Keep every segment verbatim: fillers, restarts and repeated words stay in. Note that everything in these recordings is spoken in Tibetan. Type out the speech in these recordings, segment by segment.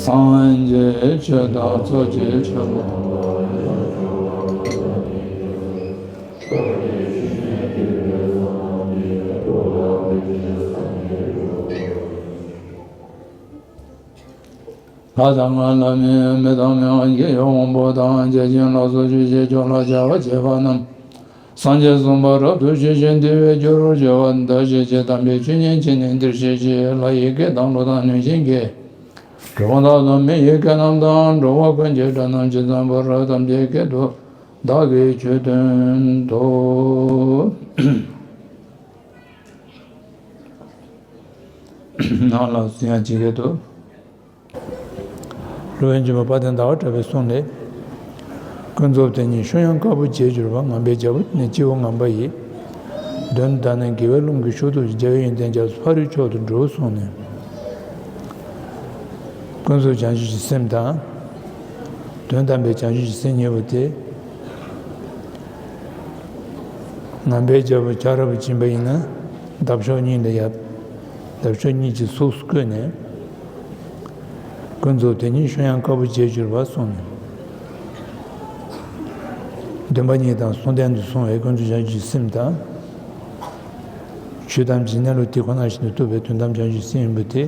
སངས་རྒྱས་ཆོས་བདག་ཚོགས་ཀྱི་མཆོད་པ། ལྷ་དང་ལྷ་མིན་མི་དང་མི་དབང་གི་དབང་པོ་དང་། བརྒྱ་བྱིན་ལ་སོགས་ཆོས་ཀྱི་མཆོག་ལ་ཕྱག་འཚལ་བ་རྣམས། སངས་རྒྱས་གསུམ་པོ་རབ་ཏུ་ཞི་ཞིང་དུལ་བའི་རྒྱུ་རུ་གྱུར་པ། བདག་བཞེད་ཅིང་དམ་པའི་ཆོས་ཉན་བྱས་ནས། འདིར་གཤེགས་ཤིག་ལྷ་ཡི་སྐད་དང་ཀླུ་དང་གནོད་སྦྱིན་སྐད། གྲུལ་བུམ་དང་མི་ཡི་སྐད་རྣམས་དང་། འགྲོ་བ་ཀུན་གྱི་སྒྲ་རྣམས་ཇི་ཙམ་པར། ཐམས་ཅད་སྐད་དུ་བདག་གིས་ཆོས་བསྟན་ཏོ། ནང་ལ་གསུང་ཡང་ཇི་སྐད་དུ། སློབ་དཔོན་ཆེན་པོ་དཔལ་ལྡན་ཟླ་བ་གྲགས་པའི་གསུང་ལས། ཀུན་རྫོབ་དེ་ཉིད་ཤུགས་ཡང་དཀར་པོ་བྱེད་གྱུར་པ། ངང་པའི་རྒྱལ་པོ་ནི་སྤྱི་བོ་ངང་པ་ཡི། མདུན་དུ་བདར་ནས་དགེ་བའི་རླུང་གིས་ཤུགས་ཐུབ་ཅིང་། རྒྱལ་བའི་ཡོན་ཏན་རྒྱ་མཚོ་ཕ་རོལ་མཆོག་ཏུ་འགྲོ་གསུངས་ནས། ཀུན་རྫོབ་བྱང་ཆུབ་ཀྱི་སེམས་དང་། དོན་དམ་པའི་བྱང་ཆུབ་ཀྱི་སེམས་གཉིས་པོ་དེ། ངང་པའི་རྒྱལ་པོ་ཆ་ར་བུ་བྱིན་པ་ཡིན་ན། འདབ་གཤོག་གཉིས་ལ་ཡབ། འདབ་གཤོག་གཉིས་ཀྱི་ཚུགས་སུ་བཀོད་ནས། ཀུན་རྫོབ་དེ་ཉིད་ཤུགས་ཡང་དཀར་པོ་བྱེད་གྱུར་པ་གསུངས་ནས། འདུན་པ་གཉིས་དང་ཟུང་ལྡན་དུ་སོང་བའི་ཀུན་རྫོབ་བྱང་ཆུབ་ཀྱི་སེམས་དང་། ཆོས་ཐམས་ཅད་གནས་ལུགས་དེ་ཁོ་ན་བཞིན་དུ་རྟོགས་པའི་དོན་དམ་བྱང་ཆུབ་སེམས་ཡིན་པ་དེ།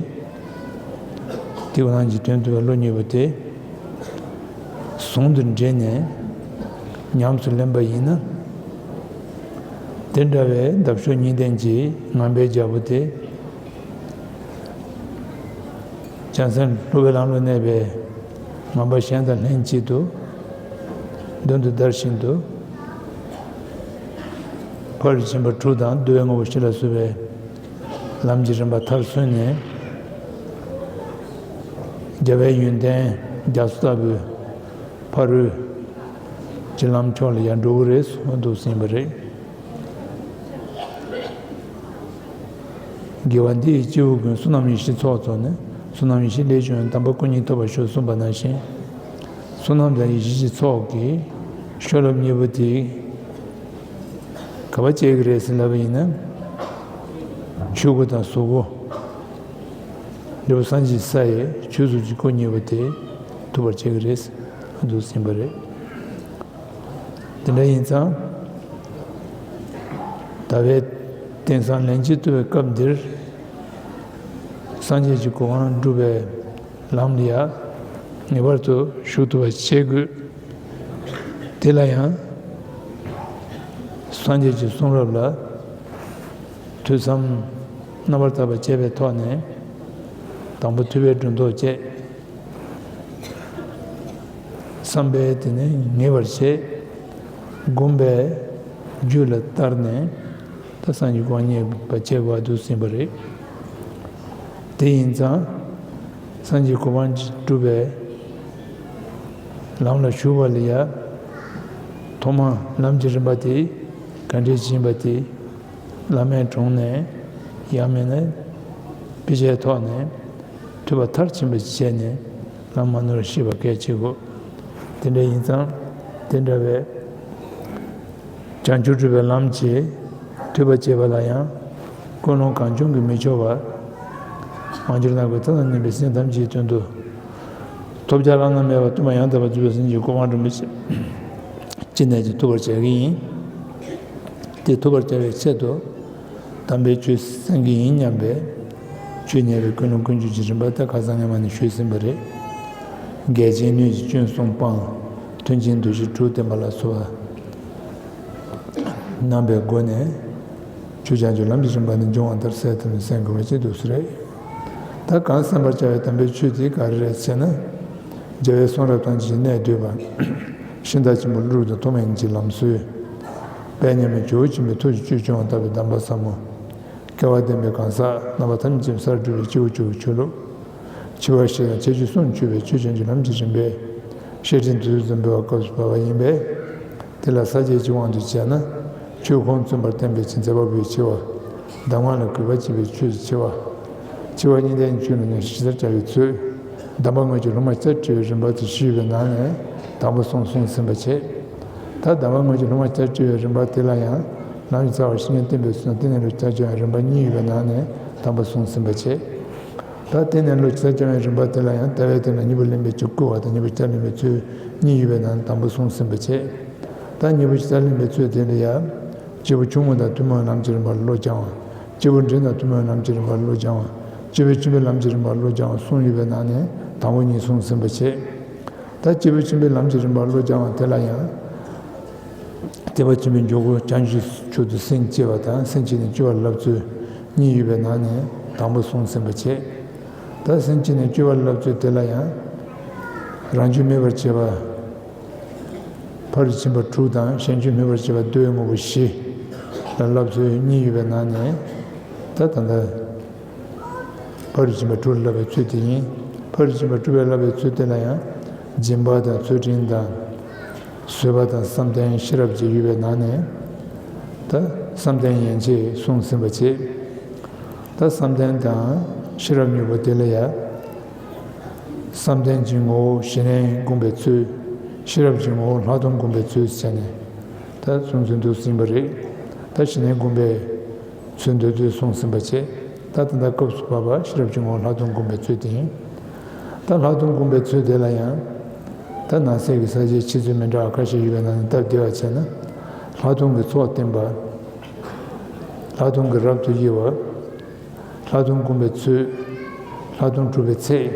དེ་ཁོ་ན་གྱི་དོན་རྟོགས་པའི་བློ་གཉིས་པོ་དེ། ཟུང་དུ་འབྲེལ་ནས་ཉམས་སུ་ལེན་པ་ཡིན་ན། དེ་འདྲ་བའི་འདབ་གཤོག་གཉིས་ལྡན་གྱི་ངང་པའི་རྒྱལ་པོ་དེ། བྱང་སེམས་སློབ་པའི་ལམ་ལ་གནས་པའི་ངང་པ་གཞན་དང་ལྷན་ཅིག་ཏུ་མདུན་དུ་བདར་བཞིན་དུ། ཕ་རོལ་ཕྱིན་པ་དྲུག་དང་བསྡུ་བའི་དངོས་པོ་བཞི་ལ་སོགས་པའི་ལམ་གྱི་རིམ་པ་མཐར་སོན་ནས། རྒྱལ་བའི་ཡོན་ཏན་རྒྱ་མཚོ་ལྟ་བུའི་ཕ་རོལ་གྱི་ལམ་མཆོག་ལ་ཡང་འགྲོ་གི་རེད་གསུངས་འདུག་ཟིན་པ་རེད། དགེ་བ་འདི་ཡི་སྐྱེས་བུ་ཀུན། བསོད་ནམས་ཡེ་ཤེས་ཚོགས་རྫོགས་ནས། བསོད་ནམས་ཡེ་ཤེས་ལས་བྱུང་བའི། དམ་པ་སྐུ་གཉིས་ཐོབ་པར་ཤོག་གསུངས་པ་ནང་བཞིན། བསོད་ནམས་དང་ཡེ་ཤེས་ཀྱི་ཚོགས་ཀྱི་ཤོག་ལྷམ་གཉིས་པོ་དེ་ག་པར་སྐྱེ་གི་རེད་ཟེར་ལབ་པ་ཡིན་ན། ཆོས་སྐུ་དང་གཟུགས་སྐུ། འབྲས་བུ་སངས་རྒྱས་ས་ཡི་ཆོས་གཟུགས་ཀྱི་སྐུ་གཉིས་པོ་དེ་ཐོབ་པར་བྱེད་ཀྱི་རེད་འདུག་ཟིན་པ་རེད། དེ་འདྲ་ཡིན་ཙང་། ཟླ་བའི་དེང་སང་ལན་གཅིག་ཐུབ་པའི་སྐབས་འདིར། སངས་རྒྱས་ཀྱི་གོ་འཕང་སྒྲུབ་པའི་ལམ་ལ་ཡང་ངེས་པར་དུ་ཞུགས་ཐུབ་པ་བྱེད་དགོས། དེ་ལ་ཡང་སངས་རྒྱས་ཀྱི་གསུང་རབ་ལ་ཐོས་བསམ་རྣམ་པར་དག་པ་བྱས་པའི་ཐོག་ནས། དང་པོ་ཐོས་པའི་སྒྲོ་འདོགས་བཅད། བསམ་པས་དེ་ནི་ངེས་པར་བྱེད། སྒོམ་པས་རྒྱུད་ལ་བསྟར་ནས། ད་སངས་རྒྱས་གོ་འཕང་བརྙེས་པ་བྱེད་དགོས་པ་འདུག་ཟིན་པ་རེད། དེ་ཡིན་ཙང་། སངས་རྒྱས་གོ་འཕང་སྒྲུབ་པའི་ལམ་ལ་ཞུགས་པ་ལ་ཡང་། ཐོག་མར་ལམ་གྱི་རིམ་པ་དེ་ག་འདྲས་ཡིན་པ་དེ་བླ་མའི་དྲུང་ནས། ཡང་མིན་ན་དཔེ་ཆའི་ཐོག་ནས། ཐོས་པ་མཐར་ཕྱིན་པ་བྱས་ནས་ལམ་མ་ནོར་བར་ཤེས་པ་གལ་ཆེ་གོ། དེ་འདྲ་ཡིན་ཙང་། དེ་འདྲ་བའི་བྱང་ཆུབ་སྒྲུབ་པའི་ལམ་གྱི་ཐོས་པ་བྱེད་པ་ལ་ཡང་། ཀུན་སློང་གང་བྱུང་གིས་མི་ཆོག་པར། དབང་ཕྱུག་ནག་པོའི་ཐབས་དང་མཉམ་པའི་སེམས་ཐམས་ཅད་དོན་དུ། ཐོབ་བྱ་བླ་ན་མེད་པ་སྟོང་པ་ཡང་དག་པར་རྫོགས་པའི་སངས་རྒྱས་གོ་འཕང་སྒྲུབ་པའི་ཕྱིར། ཅི་ནས་ཀྱང་ཐུབ་པར་བྱ་གི་ཡིན། དེ་ཐུབ་པར་བྱ་བའི་ཆེད་དུ། དམ་པའི་ཆོས་གསན་གྱི་ཡིན་སྙམ་པའི་ཆོས་ཉན་པའི་ཀུན་སློང་ཀུན་སྤྱོད་ཀྱི་རིམ་པ་དེ་ཁ་སང་ནས་མ་ནས་ཞུས་ཟིན་པ་རེད། འགལ་རྐྱེན་སྣོད་ཀྱི་སྐྱོན་གསུམ་སྤངས། མཐུན་རྐྱེན་འདུ་ཤེས་དྲུག་བསྟེན་པ་ལ་སོགས་པ་རྣམ་པའི་སྒོ་ནས། ཆོས་བྱང་ཆུབ་ལམ་གྱི་རིམ་པ་ནི་འབྱུང་བ་ལྟར་གསལ་ཐུབ་ནས་གསན་དགོས་པ་ཅིག་འདུག་ས་རེད། ད་གང་གསན་པར་བྱ་བའི་དམ་པའི་ཆོས་དེ་ག་རེ་རེད་ཟེར་ན། རྒྱལ་བའི་གསུང་རབ་ཐམས་ཅད་ཀྱི་གནད་བསྡུས་པ། ཤིང་རྟ་ཆེན་པོ་ཀླུ་སྒྲུབ་དང་ཐོགས་མེད་ཉིད་ཀྱི་ལམ་སྲོལ། དཔལ་མཉམ་མེད་ཇོ་བོ་ཆེན་པོས་ཐུགས་ཀྱི་བཅུད་སྦྱོང་བ་ལྟ་བུའི་གདམས་པ་ཟབ་མོ། སྐལ་བ་ལྡན་པའི་གང་ཟག་རྣམ་པ་ཐམས་ཅད་སར་བསྒྲུབས་པའི་སྐྱེས་བུ་ཆོས་ཀྱི་ཆོས་ལུགས། འཆི་བ་ཞི་དང་ཁྱད་ཆོས་གསུམ་ཆོད་པའི་ཆོས་ཅན་གྱི་ལམ་གྱི་རིམ་པས། བཤེས་སྤྲིང་བདུད་རྩི་འབུལ་བའི་སྐབས་སུ་བབས་པ་ཡིན་པས། དེ་ལ་ས་བཅད་ཀྱི་དབང་དུ་བྱས་ན། ཆོས་ཁུངས་མཚོན་པར་བསྟན་པའི་ཕྱིར་མཛད་པ་པོའི་འཆི་བ། གདམས་ངག་ལ་གུས་པ་བྱེད་པའི་ཆོས་སུ་འཆི་བ། འཆི་བ་གཉིས་ལྡན་གྱི་ཆོས་ལ་ཉམས་ཞིབ་ཕྱི་བལྟར་བྱ་བའི་ཚུལ། གདམས་པ་དངོས་ཀྱི་སློབ་མ་བསྐྱར་དྲི་བའི་རིམ་པ་དེ་ཞུས་པའི་ནང་ནས་དང་པོ་གསུམ་གསུངས་ཟིན་པ་བྱས། ད་གདམས་པ་དངོས་ཀྱི་སློབ་མ་བསྐྱར་དྲི་བའི་རིམ་པ་དེ་ལ་ཡང་། ལམ་གྱི་རྩ་བ་བཤེས་གཉེན་བསྟེན་པའི་ཚུལ་དང་བསྟེན་གནས་ལུགས་བསྐྱར་སྦྱོང་བའི་རིམ་པ་གཉིས་ཡོད་པའི་ནང་ནས་དང་པོ་གསུངས་ཟིན་པ་བྱས། ད་དེ་ནས་བློ་ཇི་ལྟར་སྦྱང་བའི་རིམ་པ་དེ་ལ་ཡང་ལྟ་བའི་སྟེང་ན་གཉིས་པོ་ལེན་པའི་ཚུལ། བསྐུལ་བ་དང་གཉིས་པོ་ཇི་ལྟར་ལེན་པའི་ཚུལ་གཉིས་ཡོད་པའི་ནང་ནས་དང་པོ་གསུངས་ཟིན་པ་བྱས། ད་གཉིས་པོ་ཇི་ལྟར་ལེན་པའི་ཚུལ་དེ་ལ་ཡང་། སྐྱེས་བུ་ཆུང་ངུ་དང་ཐུན་མོང་བའི་ལམ་གྱི་རིམ་པར་བློ་སྦྱང་བ། སྐྱེས་བུ་འབྲིང་དང་ཐུན་མོང་བའི་ལམ་གྱི་རིམ་པར་བློ་སྦྱང་བ། སྐྱེས་བུ་ཆེན་པོའི་ལམ་གྱི་རིམ་པར་བློ་སྦྱང་བ་གསུམ་ཡོད་པའི་ནང་ནས་དང་པོ་གཉིས་གསུངས་ཟིན་པ་བྱས། ད་སྐྱེས་བུ་ཆེན་པོའི་ལམ་གྱི་རིམ་པར་བློ་སྦྱང་བ་དེ་ལ་ཡང་། ཐེག་པ་ཆེན་པོའི་མཇུག་སྒོ་བྱང་ཆུབ་མཆོག་ཏུ་སེམས་བསྐྱེད་པ་དང་སེམས་བསྐྱེད་ནས་སྤྱོད་པ་ལ་བསླབ་ཚུལ་གཉིས་ཡོད་པའི་ནང་ནས་དང་པོ་གསུངས་ཟིན་པ་བྱས། ད་སེམས་བསྐྱེད་ནས་སྤྱོད་པ་ལ་བསླབ་ཚུལ་དེ་ལ་ཡང་། རང་རྒྱུད་སྨིན་པར་བྱེད་པ་ཕ་རོལ་ཕྱིན་པ་དྲུག་དང་གཞན་རྒྱུད་སྨིན་པར་བྱེད་པ་བསྡུ་བའི་དངོས་པོ་བཞི་ལ་བསླབ་ཚུལ་གཉིས་ཡོད་པའི་ནང་ནས། ད་ད་ལྟ། ཕ་རོལ་ཕྱིན་པ་དྲུག་ལ་བསླབ་པའི་ཚུལ་དེ་ཡིན། ཕ་རོལ་ཕྱིན་པ་དྲུག་ལ་བསླབ་པའི་ཚུལ་དེ་ལ་ཡང་། སྦྱིན་པ་དང་ཚུལ་ཁྲིམས་དང་། བཟོད་པ་དང་བསམ་གཏན་ཤེས་རབ་བཅས་ཡོད་པའི་ནང་ནས། ད་བསམ་གཏན་ཡན་ཆད་གསུངས་ཟིན་པ་བྱས། ད་བསམ་གཏན་དང་ཤེས་རབ་གཉིས་པོ་དེ་ལ་ཡང་། བསམ་གཏན་གྱི་ངོ་བོ་གཞི་གནས་བསྒོམ་པའི་ཚུལ། ཤེས་རབ་ཀྱི་ངོ་བོ་ལྷག་མཐོང་བསྒོམ་པའི་ཚུལ་བྱས་ནས། ད་གསུངས་ཚུལ་འདུག་ཟིན་པ་རེད། ད་གཞི་གནས་བསྒོམ་པའི་ཚུལ་འདོད་ཚུལ་གསུངས་ཟིན་པ་བྱས། ད་ད་ལྟ་སྐབས་སུ་བབ་པ་ཤེས་རབ་ཀྱི་ངོ་བོ་ལྷག་མཐོང་བསྒོམ་པའི་ཚུལ་དེ་ཡིན། ད་ལྷག་མཐོང་བསྒོམ་པའི་ཚུལ་དེ་ལ་ཡང་། ད་ནང་གསེས་ཀྱི་ས་བཅད་འཆད་ཚུལ་མི་འདྲ་བ་ཁ་ཤས་ཡོད་པའི་ནང་ནས་སྟབས་བདེ་བ་བྱས་ན། ལྷག་མཐོང་གི་ཚོགས་བསྟན་པ། ལྷག་མཐོང་གི་རབ་ཏུ་དབྱེ་བ། ལྷག་མཐོང་བསྒོམ་པའི་ཚུལ། ལྷག་མཐོང་གྲུབ་པའི་ཚད།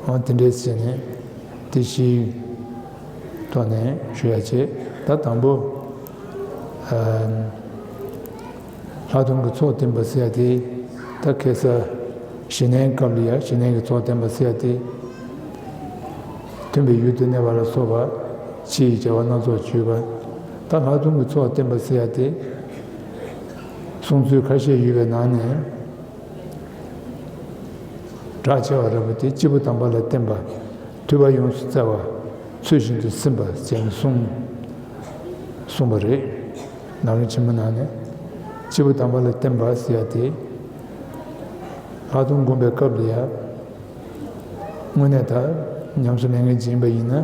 འོ་དེ་འདྲས་བྱས་ནས་དེ་བཞིའི་ཐོག་ནས་ཞུ་ཡ་བྱས། ད་དང་པོ། ཨ། ལྷག་མཐོང་གི་ཚོགས་བསྟན་པ་ཟེར་ཡ་དེ། ད་ཁ་སང་གཞི་གནས་སྐབས་ལ་ཡ་གཞི་གནས་ཀྱི་ཚོགས་བསྟན་པ་ཟེར་ཡ་དེ། མཐུན་པའི་ཡུལ་དུ་གནས་པ་ལ་སོགས་པ་ཕྱིའི་བྱ་བ་སྣ་ཚོགས་བརྗོད་པ། ད་ལྷག་མཐོང་གི་ཚོགས་བསྟན་པ་ཟེར་ཡ་དེ། གསུངས་ཚུལ་ཁ་ཤས་ཡོད་པའི་ནང་ནས། གྲགས་ཆེ་བ་ར་བ་དེ་སྐྱེས་བུ་དམ་པ་ལ་བརྟེན་པ། ཐོས་པ་ཡོངས་སུ་བཙལ་བ། ཚུལ་བཞིན་དུ་སེམས་པ་བཅས་ནས་གསུངས། གསུངས་པ་རེད། ནང་རིམ་ཆེན་མོ་ནང་ནས། སྐྱེས་བུ་དམ་པ་ལ་བརྟེན་པ་ཟེར་ཡ་དེ། ལྷག་མཐོང་བསྒོམ་པའི་སྐབས་ལ་ཡ། དངོས་གནས་ད་ཉམས་སུ་ལེན་མཁན་ཅིག་ཡིན་པ་ཡིན་ན།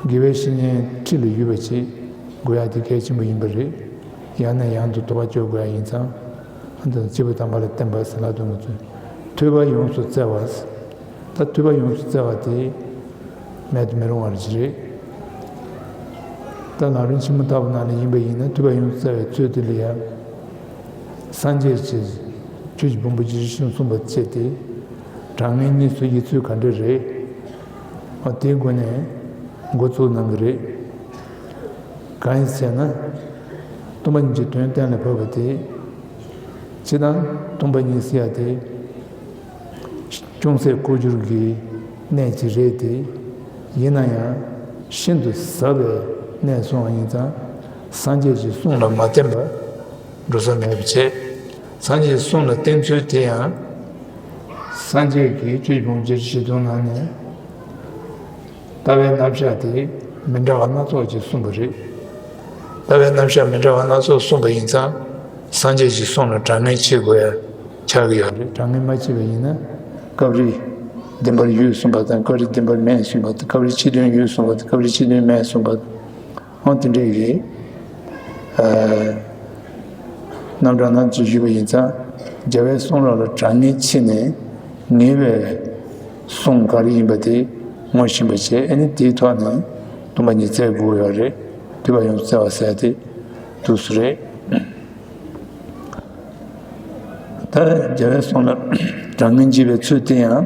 དགེ་བའི་བཤེས་གཉེན་འཁྲིས་ལ་ཡོད་པ་ཅིག་དགོས་ཡ་དེ་གལ་ཆེན་པོ་ཡིན་པ་རེད། ཡང་ནས་ཡང་དུ་དོགས་པ་གཅོད་དགོས་ཡ་ཡིན་ཙང་། ཨ་ནི་སྐྱེས་བུ་དམ་པ་ལ་བརྟེན་པ་ཟེར་ལ་དོན་གྱི་ཚུལ། ཐོས་པ་ཡོངས་སུ་བཙལ་བ་ཟེར། ད་ཐོས་པ་ཡོངས་སུ་བཙལ་བ་དེ་མེད་དུ་མི་རུང་བ་ཅིག་རེད། ད་ནང་རིམ་ཆེན་མོ་ལྟ་བུ་ནང་ལ་ཡིན་པ་ཡིན་ན་ཐོས་པ་ཡོངས་སུ་བཙལ་བའི་ཚུལ་དེ་ལ་ཡང་། སངས་རྒྱས་ཀྱིས་ཆོས་ཀྱི་ཕུང་པོ་རྒྱུད་བཞི་གསུངས་པ་བཅས་ཏེ། དྲང་ངེས་གཉིས་སུ་དབྱེ་ཚུལ་ག་འདྲ་རེད། འོ་དེའི་སྒོ་ནས་འགོ་ཚུགས་གནང་གི་རེད། གང་ཡིན་ཟེར་ན། སྟོང་པ་ཉིད་ཀྱི་དོན་གཏན་ལ་ཕབ་པ་དེ། སྤྱིར་བཏང་སྟོང་པ་ཉིད་ཟེར་ཡ་དེ། ཅུང་ཟད་ལྐོག་གྱུར་གྱི་གནས་ཅིག་རེད་དེ། ཡིན་ན་ཡང་ཤིན་ཏུ་ཟབ་པའི་གནས་སོང་བ་ཡིན་ཙང་། སངས་རྒྱས་ཀྱི་གསུང་ལ་མ་བརྟེན་པར་འགྲོ་ས་མེད་པ་བྱས། སངས་རྒྱས་ཀྱི་གསུང་ལ་བརྟེན་ཚུལ་དེ་ཡང་། སངས་རྒྱས་ཀྱིས་ཆོས་ཀྱི་ཕུང་པོ་རྒྱུད་བཞི་སྟོང་ནང་ནས། ལྟ་བའི་རྣམ་གཞག་དེ་མི་འདྲ་བ་སྣ་ཚོགས་ཅིག་གསུངས་པ་རེད། ལྟ་བའི་རྣམ་གཞག་མི་འདྲ་བ་སྣ་ཚོགས་གསུངས་པ་ཡིན་ཙང་། སངས་རྒྱས་ཀྱི་གསུང་ལ་དྲང་ངེས་བྱེད་དགོས་ཡ་ཆགས་ཀྱི་ཡོད་རེད། དྲང་ངེས་མ་བྱས་པ་ཡིན་ན། སྐབས་རེ་བདེན་པར་ཡོད་གསུངས་པ་དང་། སྐབས་རེ་བདེན་པར་མེད་གསུངས་པ་དང་། སྐབས་རེ་ཕྱི་དོན་ཡོད་གསུངས་པ་དང་། སྐབས་རེ་ཕྱི་དོན་མེད་གསུངས་པ་དང་། འོ་དེ་འདྲའི་གི། ཨ། རྣམ་གྲངས་སྣ་ཚོགས་ཞུས་པ་ཡིན་ཙང་། རྒྱལ་བའི་གསུང་རབ་ལ་དྲང་ངེས་ཕྱེ་ནས། ངེས་པའི་གསུང་ག་རེ་ཡིན་པ་དེ་ངོ་ཤེས་པ་བྱས། ཨ་ནི་དེའི་ཐོག་ནས་སྟོང་པ་ཉིད་བཙལ་དགོས་ཡོད་རེད། ཐོས་པ་ཡོངས་སུ་བཙལ་བ་ཟེར་དེ་འདུག་སེ་རེད། ད་རྒྱལ་བའི་གསུང་ལ་དྲང་ངེས་འབྱེད་པའི་ཚུལ་དེ་ཡང་།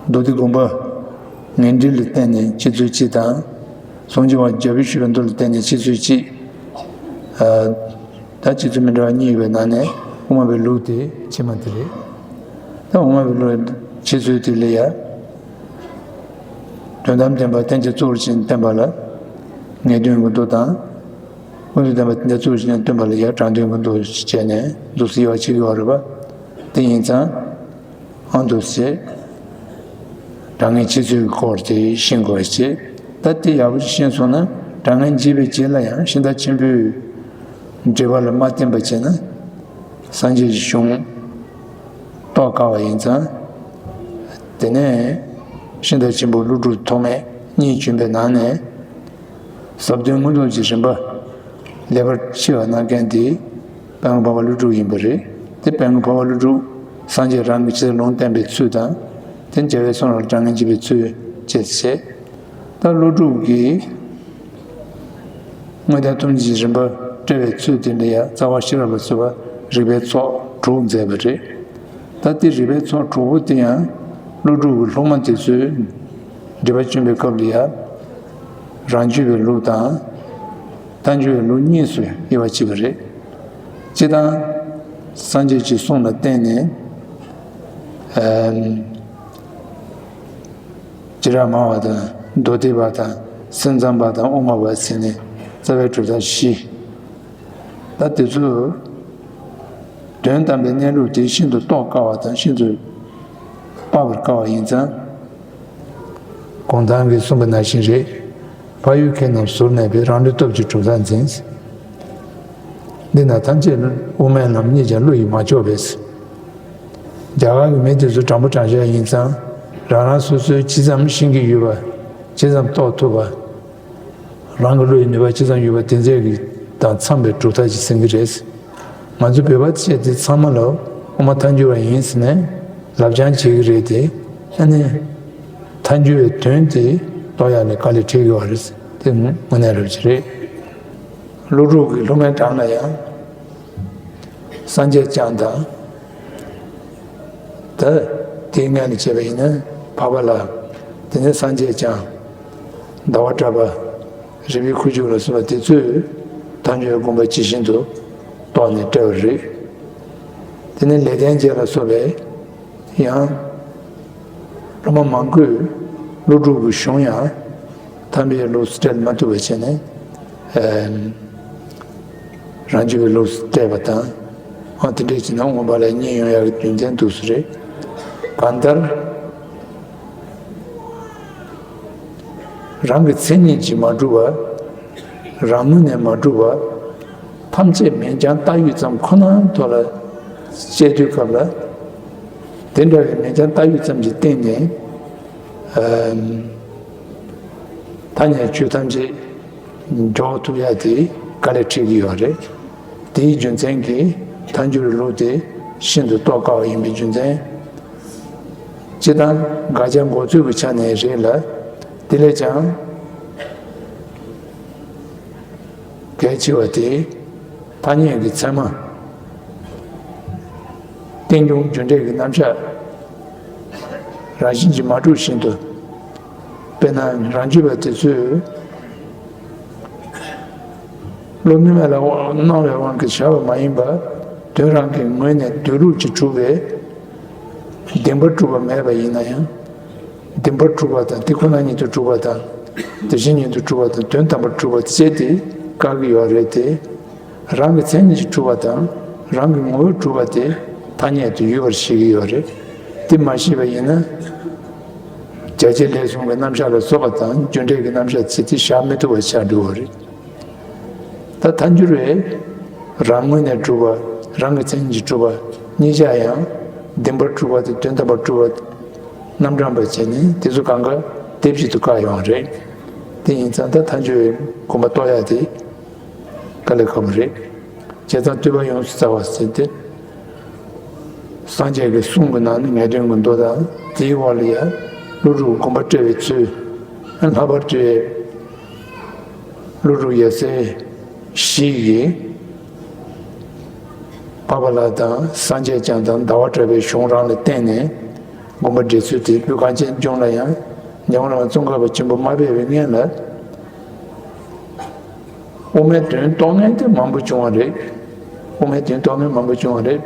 མདོ་སྡེ་དགོངས་པ་ངེས་འགྲེལ་ལ་བརྟེན་ནས་ཕྱེ་ཚུལ་གཅིག་དང་། ཟུང་འཇུག་པ་རྒྱལ་པོས་ཞུས་པའི་མདོ་ལ་བརྟེན་ནས་ཕྱེ་ཚུལ་གཅིག། ཨ། ད་ཕྱེ་ཚུལ་མི་འདྲ་བ་གཉིས་ཡོད་པའི་ནང་ནས་དབུ་མ་པའི་ལུགས་དེ་ཕྱི་མ་དེ་རེད། ད་དབུ་མ་པའི་ལུགས་ཕྱེ་ཚུལ་དེ་ལ་ཡང་། དོན་དམ་བདེན་པ་གཏན་གྱིས་གཙོ་བོར་བྱས་ནས་བསྟན་པ་ལ་ངེས་དོན་གྱི་མདོ་དང་། ཀུན་རྫོབ་བདེན་པ་གཏན་གྱིས་གཙོ་བོར་བྱས་ནས་སྟོན་པ་ལ་ཡང་དྲང་དོན་གྱི་མདོ་ཞེས་བྱས་ནས་འདུག་སེ་དབྱེ་བ་ཕྱེ་གི་ཡོད་རེད་པ། དེ་ཡིན་ཙང་། ཨ། འདུག་སེ། དྲང་ངེས་ཕྱེ་ཚུལ་གྱི་སྐོར་དེ་ཤེས་དགོས་པ་བྱས། ད་དེ་ཡག་པོ་ཞིག་ཤེས་སོང་ན། དྲང་ངེས་འབྱེད་པའི་རྗེས་ལ་ཡང་ཤིང་རྟ་ཆེན་པོའི་འགྲེལ་པ་ལ་མ་བརྟེན་པ་བྱས་ན། སངས་རྒྱས་ཀྱི་གཞུང་རྟོགས་དཀའ་བ་ཡིན་ཙང་། དེ་ནས་ཤིང་རྟ་ཆེན་པོ་ཀླུ་སྒྲུབ་ཐོགས་མེད་གཉིས་བྱོན་པའི་ནང་ནས། ཟབ་དོན་མངོན་རྟོགས་ཀྱི་རིམ་པ་ལེགས་པར་ཕྱེ་བ་གནང་མཁན་དེ་དཔལ་མགོན་འཕགས་པ་ཀླུ་སྒྲུབ་ཡིན་པ་རེད། དེ་དཔལ་མགོན་འཕགས་པ་ཀླུ་སྒྲུབ་ སངས་རྒྱས་རང་གིས་ཇི་ལྟར་ལུང་བསྟན་པའི་ཚུལ་དང་། དེ་རྒྱལ་བའི་གསུང་ལ་དྲང་ངེས་བྱེད་པའི་ཚུལ་བཅས་བྱས། ད་ཀླུ་སྒྲུབ་ཀྱིས་དངོས་བསྟན་ཐུགས་རྗེ་ཆེན་རིམ་པ་བཀྲལ་བའི་ཚུལ་དེ་འདྲ་ཡང་རྩ་བ་ཤེས་རབ་ལ་སོགས་པ་རིགས་པའི་ཚོགས་དྲུག་མཛད་པ་རེད། ད་དེ་རིགས་པའི་ཚོགས་དྲུག་པོ་དེ་ཡང་ཀླུ་སྒྲུབ་ཀྱི་སློབ་མ་དེ་ཚོས་སྒྲིབ་པ་སྤྱོད་པའི་སྐབས་ལ་ཡང་། རང་རྒྱུད་པའི་ལུགས་དང་། མཐའ་འཇུག་པའི་ལུགས་གཉིས་སུ་དབྱེ་བ་ཕྱེ་བ་རེད། སྤྱིར་བཏང་། སངས་རྒྱས་ཀྱི་གསུང་ལ་བརྟེན་ནས། ཨམ། སྐྱེས་རབས་སྨྲ་བ་དང་མདོ་སྡེ་པ་དང་སེམས་ཙམ་པ་དང་དབུ་མ་པ་ཟེར་ནས་རྩ་བའི་གྲུབ་མཐའ་བཞི། ད་དེ་ཚོ་དོན་དམ་པའི་གནས་ལུགས་དེ་ཤིན་ཏུ་རྟོགས་དཀའ་བ་དང་ཤིན་ཏུ་དཔག་པར་དཀའ་བ་ཡིན་ཙང་། གུང་ཐང་གིས་གསུངས་པ་ནང་བཞིན་རེད། འཕགས་ཡུལ་མཁས་རྣམས་ཟུར་གནས་པའི། རང་གྲོལ་སྟོབས་ཀྱིས་གྲུབ་མཐའ་འཛིན། འདི་ན་ཐམས་ཅད་དབུ་མའི་ལམ་རྙེད་ཀྱང་བློ་ཡིས་མ་ལྕོགས་པས། རྒྱ་གར་གྱི་མི་དེ་ཚོ་དྲང་པོ་དྲང་བཞག་ཡིན་ཙང་རང་རང་སོ་སོའི་ཇི་ཙམ་ཤེས་ཀྱི་ཡོད་པ། ཇི་ཙམ་རྟོགས་ཐུབ་པ། རང་གི་བློ་ཡི་ནུས་པ་ཇི་ཙམ་ཡོད་པ་དེ་ཚད་ཀྱི་དང་འཚམས་པའི་གྲུབ་མཐའ་ཅིག་ཟིན་གྱི་རེད། ང་ཚོ་བོད་པ་བཅས་དེ་ཚང་མ་ལ་དབུ་མ་ཐལ་འགྱུར་བ་ཡིན་ཟེར་ནས་ལབ་རྐྱང་བྱེད་ཀྱི་རེད་དེ། ཨ་ནི། ཐལ་འགྱུར་བའི་དོན་དེ་རྟོགས་ཡག་ལ་དཀའ་ལས་འཕྲད་ཀྱི་ཡོད་རེད། དེ་དངོས་གནས་རབ་ཅིག་རེད། ཀླུ་སྒྲུབ་ཀྱི་སློབ་མའི་གྲངས་ལ་ཡང་། སངས་རྒྱས་བསྐྱངས་དང་། ད། དེའི་སྔོན་ལ་བྱས་པ་ཡིན་ན་འཕགས་པ་ལྷ། དེ་ནས་སངས་རྒྱས་བསྐྱངས། ཟླ་བ་གྲགས་པ། རི་བོའི་ཁུ་བྱུག་ལ་སོགས་པ་དེ་ཚོས་ཐལ་འགྱུར་བའི་དགོངས་པ་ཇི་བཞིན་དུ་རྟོགས་ནས་བཀྲལ་བ་རེད། དེ་ནས་ལེགས་ལྡན་འབྱེད་ལ་སོགས་པའི་ཡང་། སློབ་མ་མང་པོས་ཀླུ་སྒྲུབ་ཀྱི་གཞུང་ཡང་ཐར་པའི་ལུགས་སུ་བཀྲལ་མ་ཐུབ་པ་བྱས་ནས། ཨེམ། རང་རྒྱུད་པའི་ལུགས་སུ་བཀྲལ་བ་དང་། འོ་དེ་འདྲས་བྱས་ན་མངོན་པ་ལ་བརྙེས་ཡོང་ཡག་གི་རྒྱུ་མཚན་འདུག་སེ་རེད། གང་ལྟར། རང་གི་མཚན་ཉིད་ཀྱིས་མ་གྲུབ་པ། རང་ངོས་ནས་མ་གྲུབ་པ། ཐམས་ཅད་མིང་རྐྱང་བཏགས་ཡོད་ཙམ་ཁོ་ནའི་ཐོག་ལ་དཔྱད་དུས་སྐབས་ལ། དེ་འདྲ་བའི་མིང་རྐྱང་བཏགས་ཡོད་ཙམ་གྱི་སྟེང་ནས། ཨམ། ཐ་སྙད་ཆོས་ཐམས་ཅད་འཇོག་ཐུབ་ཡག་དེ་དཀའ་ལས་འཕྲད་ཀྱི་ཡོད་རེད། དེའི་རྒྱུ་མཚན་གྱིས་ཐལ་འགྱུར་ལུགས་དེ་ཤིན་ཏུ་རྟོགས་དཀའ་བ་ཡིན་པའི་རྒྱུ་མཚན། སྤྱིར་བཏང་དགག་བྱ་འགོག་ཚུལ་གྱི་ཆ་ནས་རེད་ལ། དེ་ལས་ཀྱང་། གལ་ཆེ་བ་དེ། ཐ་སྙད་ཀྱི་ཚད་མ། རྟེན་འབྱུང་རྒྱུ་འབྲས་ཀྱི་རྣམ་གཞག་རང་བཞིན་གྱིས་མ་གྲུབ་བཞིན་དུ། དཔེར་ན་རང་རྒྱུད་པ་དེ་ཚོས། བློ་ནུས་མེད་ལ་སྣང་བའི་དབང་གིས་བྱ་བ་མ་ཡིན་པ། དོན་རང་གི་ངོས་ནས་སྡོད་ལུགས་ཀྱིས་གྲུབ་པའི། བདེན་པར་གྲུབ་པ་མེད་པ་ཡིན་ན་ཡང་། བདེན་པར་གྲུབ་པ་དང་དེ་ཁོ་ན་ཉིད་དུ་གྲུབ་པ་དང་། དེ་བཞིན་ཉིད་དུ་གྲུབ་པ་དང་དོན་དམ་པར་གྲུབ་པ་བཅས་ཏེ་བཀག་གི་ཡོད་རེད་དེ། རང་གི་མཚན་ཉིད་ཀྱིས་གྲུབ་པ་དང་རང་གི་ངོ་བོས་གྲུབ་པ་དེ་ཐ་སྙད་དུ་ཡོད་པར་བཞེད་ཀྱི་ཡོད་རེད། དེ་མ་ཤེས་པ་ཡིན་ན། རྒྱ་ཆེར་ལས་གསུངས་པའི་རྣམ་གཞག་ལ་སོགས་པ་དང་རྒྱུ་འབྲས་ཀྱི་རྣམ་གཞག་ཚིག་དེ་བཞག་མི་ཐུབ་པ་ཆགས་འགྲོ་བ་རེད། ད་ཐལ་འགྱུར་བས་རང་ངོས་ནས་གྲུབ་པ་རང་གི་མཚན་ཉིད་ཀྱིས་གྲུབ་པ་གཉིས་ཆ་ཡང་བདེན་པར་གྲུབ་པ་དང་དོན་དམ་པར་གྲུབ་པ་རྣམ་གྲངས་པ་བྱས་ནས་དེ་ཚོ་གང་ག་དེ་བཞིན་དུ་བཀག་ཡོང་བ་རེད། དེ་ཡིན་ཙང་ད་ཐལ་འགྱུར་བའི་དགོངས་པ་རྟོགས་ཡག་དེ་དཀའ་ལས་ཁག་པོ་རེད། བྱས་ཙང་བསྟོད་པ་ཡོངས་སུ་བཙལ་བ་ཟེར་ཏེ། སངས་རྒྱས་ཀྱི་གསུང་གི་ནང་ནས་ངེས་དོན་གྱི་མདོ་དང་དེའི་འོག་ལ་ཡང་ཀླུ་སྒྲུབ་དགོངས་པ་བཀྲལ་བའི་ཚུལ། ལྷག་པར་དུ་ཀླུ་སྒྲུབ་ཡབ་སྲས་བཞི་ཡིས་འཕགས་པ་ལྷ་དང་སངས་རྒྱས་བསྐྱངས་དང་ཟླ་བ་གྲགས་པའི་གཞུང་རང་ལ་བརྟེན་ནས་དགོངས་པ་འགྲེལ་ཚུལ་དེ་ལུས་གང་ཆེན་ལྗོངས་ལ་ཡང་འཇམ་མགོན་བླ་མ་ཙོང་ཁ་པ་ཆེན་པོ་མ་ཕེབས་པའི་སྔོན་ལ། དབུ་མའི་དོན་རྟོགས་མཁན་དེ་མང་པོ་བྱུང་བ་རེད། དབུ་མའི་དོན་རྟོགས་མཁན་མང་པོ་བྱུང་བ་རེད།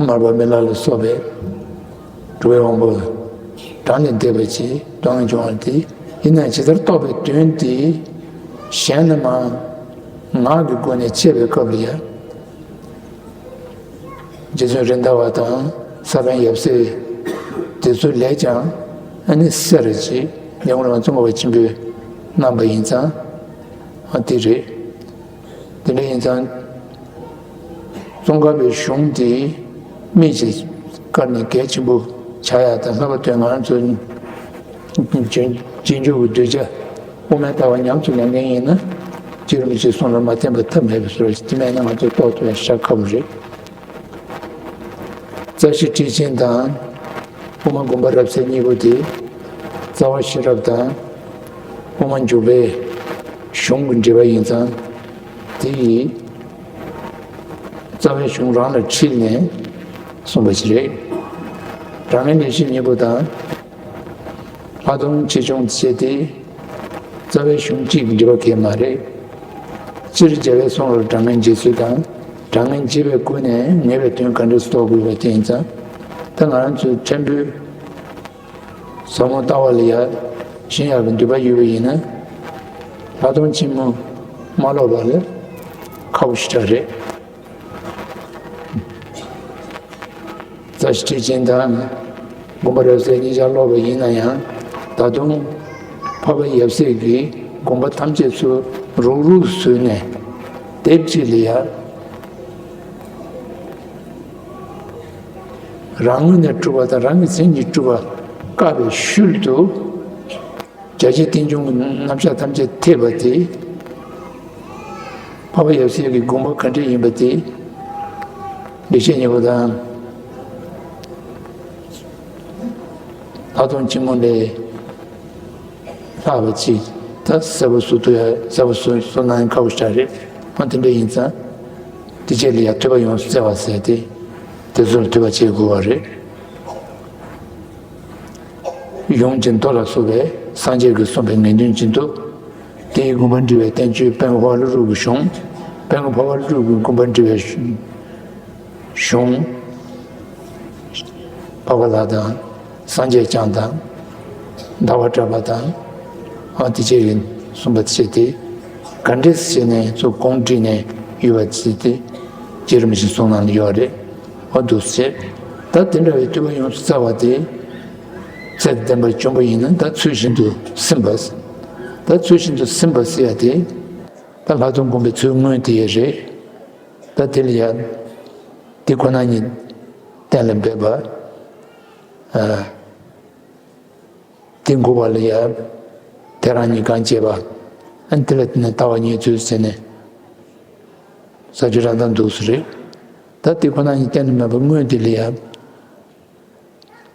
མར་པ་མི་ལ་ལ་སོགས་པའི་གྲུབ་པའི་དབང་པོ་གྲངས་ལས་འདས་པ་ཅིག་རྟོགས་མཁན་བྱུང་བ་རེད། ཡིན་ནའང་ཇི་ལྟར་རྟོགས་པའི་དོན་དེ་གཞན་ལས་མང་ངག་གི་སྒོ་ནས་འཆད་པའི་སྐབས་ལ་ཡང་། རྗེ་བཙུན་རེད་མདའ་བ་དང་ས་པཎ་ཡབ་སྲས་དེ་ཚོ་ལས་ཀྱང་ཨ་ནི་གསལ་རུ་ཅིག་འཇམ་མགོན་བླ་མ་ཙོང་ཁ་པ་ཆེན་པོས་གནང་པ་ཡིན་ཙང་ཨ་དེ་རེད། དེ་འདྲ་ཡིན་ཙང་ཙོང་ཁ་པའི་གཞུང་དེ་མིག་ཅིག་བཀར་ནས་གལ་ཆེན་པོ་ཆགས་ཡག་དང་ལྷག་པར་དུ་ང་ཚོ་རྗེས་འཇུག་གི་གདུལ་བྱ། དབུ་མའི་ལྟ་བ་ཉམས་སུ་ལེན་མཁན་ཡིན་ན། རྗེ་རིན་པོ་ཆེའི་གསུང་ལ་མ་བརྟེན་པར་ཐབས་མེད་པའི་བཟོ་འདྲ་ཞིག་དེ་མེད་ན་ང་ཚོས་རྟོགས་ཐུབ་ཡ་ཤ་ཁ་པོ་རེད། རྩ་བཤད་ཁྲིད་ཆེན་དང་། དབུ་མ་དགོངས་པ་རབ་གསལ་གཉིས་པོ་དེ། རྩ་བ་ཤེས་རབ་དང་། དབུ་མ་འཇུག་པའི་གཞུང་གི་འགྲེལ་པ་ཡིན་ཙང་། དེ་ཡི་རྩ་བའི་གཞུང་རང་ལ་ཁྲིད་ནས་གསུངས་པ་ཞིག་རེད། རང་ངེས་ནས་ཤེས་གཉིས་པོ་དང་། ལྷག་མཐོང་ཆེ་ཆུང་བྱས་ཏེ། རྩ་བའི་གཞུང་གཅིག་གི་འགྲེལ་པ་གལ་མ་རེད། སྤྱིར་རྒྱལ་བའི་གསུང་རབ་གྲངས་ངེས་འབྱེད་ཚུལ་དང་། གྲངས་ངེས་འབྱེད་པའི་སྒོ་ནས་ངེས་པའི་དོན་ག་འདྲ་རྟོགས་དགོས་པ་དེ་ཡིན་ཙང་། ད་ང་རང་ཚོའི་ཕྲན་བུའི་ཟབ་མོ་ལྟ་བ་ལ་ཡ་ཤེས་ཡག་གི་འདོད་པ་ཡོད་པ་ཡིན་ན། ལྷག་མཐོང་ཆེན་མོ་མ་ཀློག་པ་ལས་ཁག་པོ་ཞེ་དྲག་རེད། རྩ་བཤད་ཁྲིད་ཆེན་དང་། དགོངས་པ་རབ་གསལ་གཉིས་ཆར་ཀློག་པ་ཡིན་ན་ཡང་། ད་དུང་འཕགས་པ་ཡབ་སྲས་ཀྱི་དགོངས་པ་ཐམས་ཅད་ཚུར་རུག་རུག་བཟོས་ནས་དེབ་གཅིག་ལ་ཡ། རང་ངོས་ནས་གྲུབ་པ་དང་རང་གི་མཚན་ཉིད་གྲུབ་པ་བཀག་པའི་ཤུལ་དུ། རྒྱ་ཆེ་རྟེན་འབྱུང་གི་རྣམ་གཞག་ཐམས་ཅད་ཐེབས་པ་དེ། འཕགས་པ་ཡབ་སྲས་ཀྱི་དགོངས་པ་ག་འདྲ་ཡིན་པ་དེ། ལེགས་བཤད་སྙིང་པོ་དང་། ལྷག་མཐོང་ཆེན་མོ་ལས་ལྷག་པ་ཅིག་ད་གསལ་པོ་བཟོ་ཐུབ་ཡ། གསལ་པོ་བཟོ་བཟོ་གནང་ཡ་ཁག་པོ་ཞིག་རེད། ཨ་དེ་འདྲ་ཡིན་ཙང་། དེ་རྗེས་ལ་ཡ་ཐོས་པ་ཡོངས་སུ་བཙལ་བ་ཟེར་ཏེ། དེ་ཚོ་ལ་ཐོས་པ་བྱེད་དགོས་པ་རེད། ཡུམ་གྱི་མདོ་ལ་སོགས་པའི་སངས་རྒྱས་ཀྱིས་གསུངས་པའི་ངེས་དོན་ཅི་འདུག་དེའི་དགོངས་པ་འདྲི་བའི་བསྟན་བཅོས་དཔལ་མགོན་འཕགས་པ་ཀླུ་སྒྲུབ་ཀྱི་གཞུང་། དཔལ་མགོན་འཕགས་པ་ཀླུ་སྒྲུབ་ཀྱི་དགོངས་པ་འདྲི་བའི་གཞུང་། འཕགས་པ་ལྷ་དང་། སངས་རྒྱས་བསྐྱངས་དང་། ཟླ་བ་གྲགས་པ་དང་། ཨ་དེ་བཅས་ཀྱིས་གསུངས་པ་བྱས་ཏེ། ག་འདྲས་བྱས་ནས་ཚུར་གོང་བསྒྲིགས་ནས་ཡོད་པ་བྱས་ཏེ། རྗེ་རིན་པོ་ཆེའི་གསུང་ནང་ལ་ཡོད་རེད། ཨ་འདུག་ཟེར། ད་དེ་འདྲ་བའི་ཐོས་པ་ཡོངས་སུ་བཙལ་བ་དེ། ཚད་ལྡན་པ་བྱུང་བ་ཡིན་ན་ད་ཚུལ་བཞིན་དུ་ཟིན་པ། ད་ཚུལ་བཞིན་དུ་ཟིན་པ་ཟེར་ཡ་དེ། ད་ལྷག་མཐོང་དགོངས་པའི་ཚུལ་དངོས་དེ་རེད། ད་དེ་ལ་ཡང་། དེ་ཁོ་ན་ཉིད་གཏན་ལ་འབེབས་པ། ཨ། དེ་འགོག་པ་ལ་ཡང་། དེ་རང་ཉིད་གང་སྐྱེས་པ། ཨ་དེ་ལ་བརྟེན་ནས་ལྟ་བ་ཉིད་ཚུལ་ཟེར་ནས། ས་བཅད་རང་དང་འདུག་སེ་རེད། ད་དེ་ཁོ་ན་ཉིད་གཏན་ལ་འབེབས་པ་དངོས་དེ་ལ་ཡང་།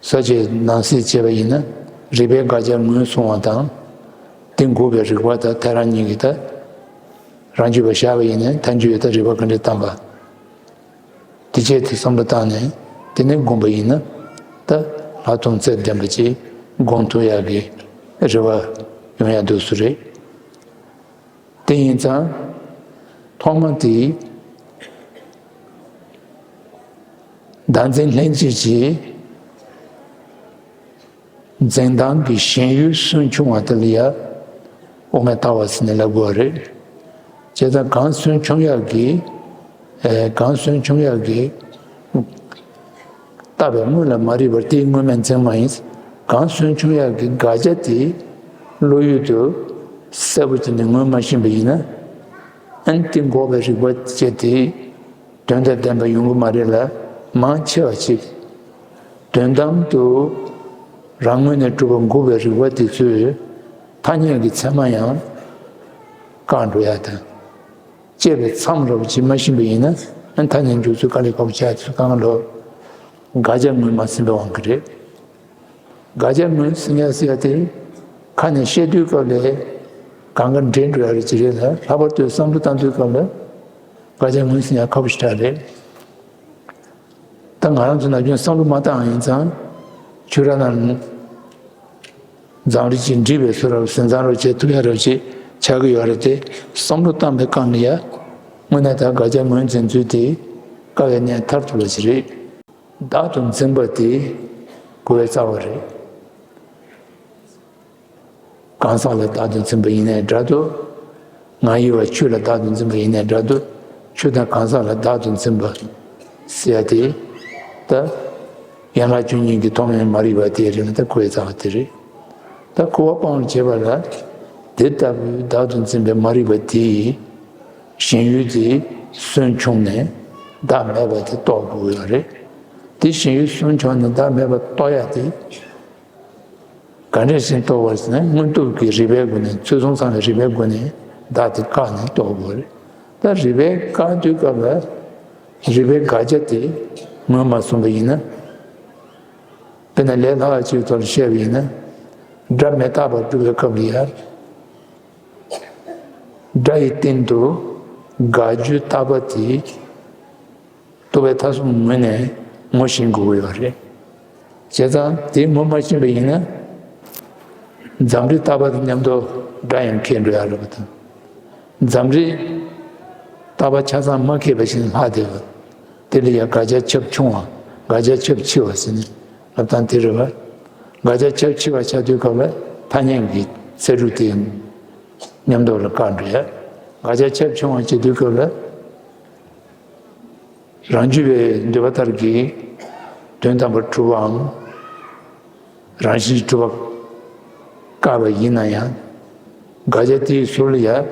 ས་བཅད་ནང་གསེས་བྱས་པ་ཡིན་ན། རིགས་པའི་དགག་བྱ་ངོས་བཟུང་བ་དང་། དེ་འགོག་པའི་རིགས་པ་དང་དེ་རང་ཉིད་ཀྱི་ད། རང་རྒྱུད་པ་བཞག་པ་ཡིན་ན་ཐལ་འགྱུར་ཡོད་ད་རིགས་པ་ག་འདྲས་བཏང་པ། དེ་བྱས་ཏེ་བསམ་བློ་བཏང་ནས་དེ་ནས་བསྒོམས་པ་ཡིན་ན། ད་ལྷག་མཐོང་ཚད་ལྡན་པ་ཅིག་བསྒོམ་ཐུབ་ཡག་གི་རེ་བ་ཡོང་ཡག་འདུག་སེ་རེད། དེ་ཡིན་ཙང་། ཐོག་མ་དེ། བདག་འཛིན་ལྷན་སྐྱེས་ཀྱི་འཛིན་སྟངས་ཀྱི་ཞེན་ཡུལ་སུན་ཕྱུང་བ་དེ་ལ་ཡ། དབུ་མའི་ལྟ་བ་ཟེར་ནས་ལབ་དགོས་པ་རེད། བྱས་ཙང་གང་སུན་ཕྱུང་ཡག་གི། ཨེ། གང་སུན་ཕྱུང་ཡག་གི། བཏགས་པའི་དངོས་ལ་མ་རིག་པར་དེའི་དངོས་མེད་འཛིན་པ་ཡིན། གང་སུན་ཕྱུང་ཡག་གི་དགག་བྱ་དེ་བློ་ཡུལ་དུ་གསལ་པོ་བྱས་ནས་ངོས་མ་ཤེས་པ་ཡིན་ན། ཨན་དེ་འགོག་པའི་རིགས་པ་བཅས་དེ་དོན་དང་ལྡན་པ་ཡོང་གི་མ་རེད་ལ། མང་ཆེ་བ་ཞིག་དོན་དམ་དུ་རང་ངོས་ནས་གྲུབ་པ་འགོག་པའི་རིགས་པ་དེ་ཚོས་ཐ་སྙད་ཀྱི་ཚད་མ་ཡང་བཀག་འགྲོ་ཡག་དང་། དཔྱད་པའི་མཚམས་རོབ་ཅིག་མ་ཤེས་པ་ཡིན་ན། ཨ་ཐ་སྙད་འཇོག་ཚུལ་དཀའ་ལས་ཁག་པོ་ཆགས་ཚུལ་གང་ལོ། དགག་བྱ་ངོས་མ་ཟིན་པའི་དབང་གིས་རེད། དགག་བྱ་ངོས་ཟིན་ཡ་ཟེར་ཡ་དེ། ཁ་ནས་བཤད་དུས་སྐབས་ལ་གང་ག་འདྲེས་འགྲོ་ཡ་རེད་ཅི་རེད་ལ། ལྷག་པར་དུ་བསམ་བློ་བཏང་དུས་སྐབས་ལ་དགག་བྱ་ངོས་ཟིན་ཡ་ཁག་པོ་ཞེ་དྲག་རེད། ད་ང་རང་ཚོ་ནམ་རྒྱུན་བསམ་བློ་མ་བཏང་ཡིན་ཙང་། ཆོས་ར་ནང་འཛམ་རིག་ཅིག་འདྲིས་པའི་བཟོ་འདྲ་ཟིན་ཙང་རོ་བྱེད་ཐུབ་ཡ་རོ་ཅིག་ཆགས་ཀྱི་ཡོད་རེད་དེ། བསམ་བློ་བཏང་པའི་སྒང་ལ་ཡ། དངོས་གནས་ད་དགག་བྱ་ངོས་འཛིན་ཚུལ་དེ་དཀའ་བའི་གནས་མཐར་ཐུག་པ་ཞིག་རེད། བདག་ཏུ་འཛིན་པ་དེ་གོ་བའི་རྩ་བ་རེད། གང་ཟག་ལ་བདག་ཏུ་འཛིན་པ་ཡིན་ནའི་འདྲ་འདུག་ང་ཡི་བ་ཆོས་ལ་བདག་ཏུ་འཛིན་པ་ཡིན་ནའི་འདྲ་འདུག་ཆོས་དང་གང་ཟག་ལ་བདག་ཏུ་འཛིན་པ་ཟེར་ཡ་དེ། ད་ཡན་ལག་བཅུ་གཉིས་ཀྱི་ཐོག་མའི་མ་རིག་པ་དེ་རེད་ན་ད་གོ་བའི་རྩ་བ་དེ་རེད། ད་གོ་བ་སྤང་བར་བྱེད་པ་ལ། དེ་ལྟ་བུའི་བདག་ཏུ་འཛིན་པའི་མ་རིག་པ་དེ་ཡི་ཞེན་ཡུལ་དེ་སུན་ཕྱུང་ནས་བདག་མེད་པ་དེ་རྟོགས་དགོས་ཡོད་རེད། དེ་ཞེན་ཡུལ་སུན་ཕྱུང་ནས་བདག་མེད་པ་རྟོགས་ཡ་དེ། ག་འདྲས་ཤིག་རྟོགས་པར་ཟེར་ན། དངོས་སྟོབས་ཀྱི་རིགས་པའི་སྒོ་ནས། ཚུལ་གསུམ་ཚང་བའི་རིགས་པའི་སྒོ་ནས་བདག་དེ་བཀག་ནས་རྟོགས་དགོས་རེད། ད་རིགས་པས་བཀག་དུས་སྐབས་ལ། རིགས་པའི་དགག་བྱ་དེ་ངོས་མ་བཟུང་བ་ཡིན་ན། དཔེར་ན་ལས་སླ་བ་ཅིག་ཐོག་ལ་བཤད་པ་ཡིན་ན། སྒྲ་མི་རྟག་པར་སྒྲུབ་པའི་སྐབས་ལ་ཡང་། སྒྲ་ཡི་སྟེང་དུ་དགག་རྒྱུ་རྟག་པ་དེ། རྟོག་པས་མཐའ་གསུམ་ངོས་ནས་ངོ་ཤེས་དགོས་ཀྱི་ཡོད་རེད། བྱས་ཙང་དེ་ངོ་མ་ཤེས་པ་ཡིན་ན། འཛམ་རིག་རྟག་པ་དང་མཉམ་དུ་སྒྲ་ཡང་ཁེགས་འགྲོ་ཡ་རེད་པ་དང་། འཛམ་རིག་རྟག་པ་ཆ་ཚང་མ་ཁེགས་པ་ཞིག་ལྷག་བསྡད་པ། དེ་ལ་ཡང་དགག་བྱ་ཁྱབ་ཆུང་བ། དགག་བྱ་ཁྱབ་ཆེ་བ་ཟེར་ནས་ལབ་སྟངས་དེ་རེད་པ། དགག་བྱ་ཁྱབ་ཆེ་བ་ཆགས་དུས་སྐབས་ལ་ཐ་སྙད་ཀྱི་ཚད་གྲུབ་དེ་མཉམ་དུ་ལ་བཀག་འགྲོ་ཡ། དགག་བྱ་ཁྱབ་ཆུང་བ་བྱེད་དུས་སྐབས་ལ། རང་རྒྱུད་པའི་འདོད་པ་ལྟར་གྱི་དོན་དམ་པར་གྲུབ་པའམ། རང་བཞིན་གྱིས་གྲུབ་པ་བཀག་པ་ཡིན་ན་ཡང་། དགག་བྱ་དེའི་ཟུར་ལ་ཡང་།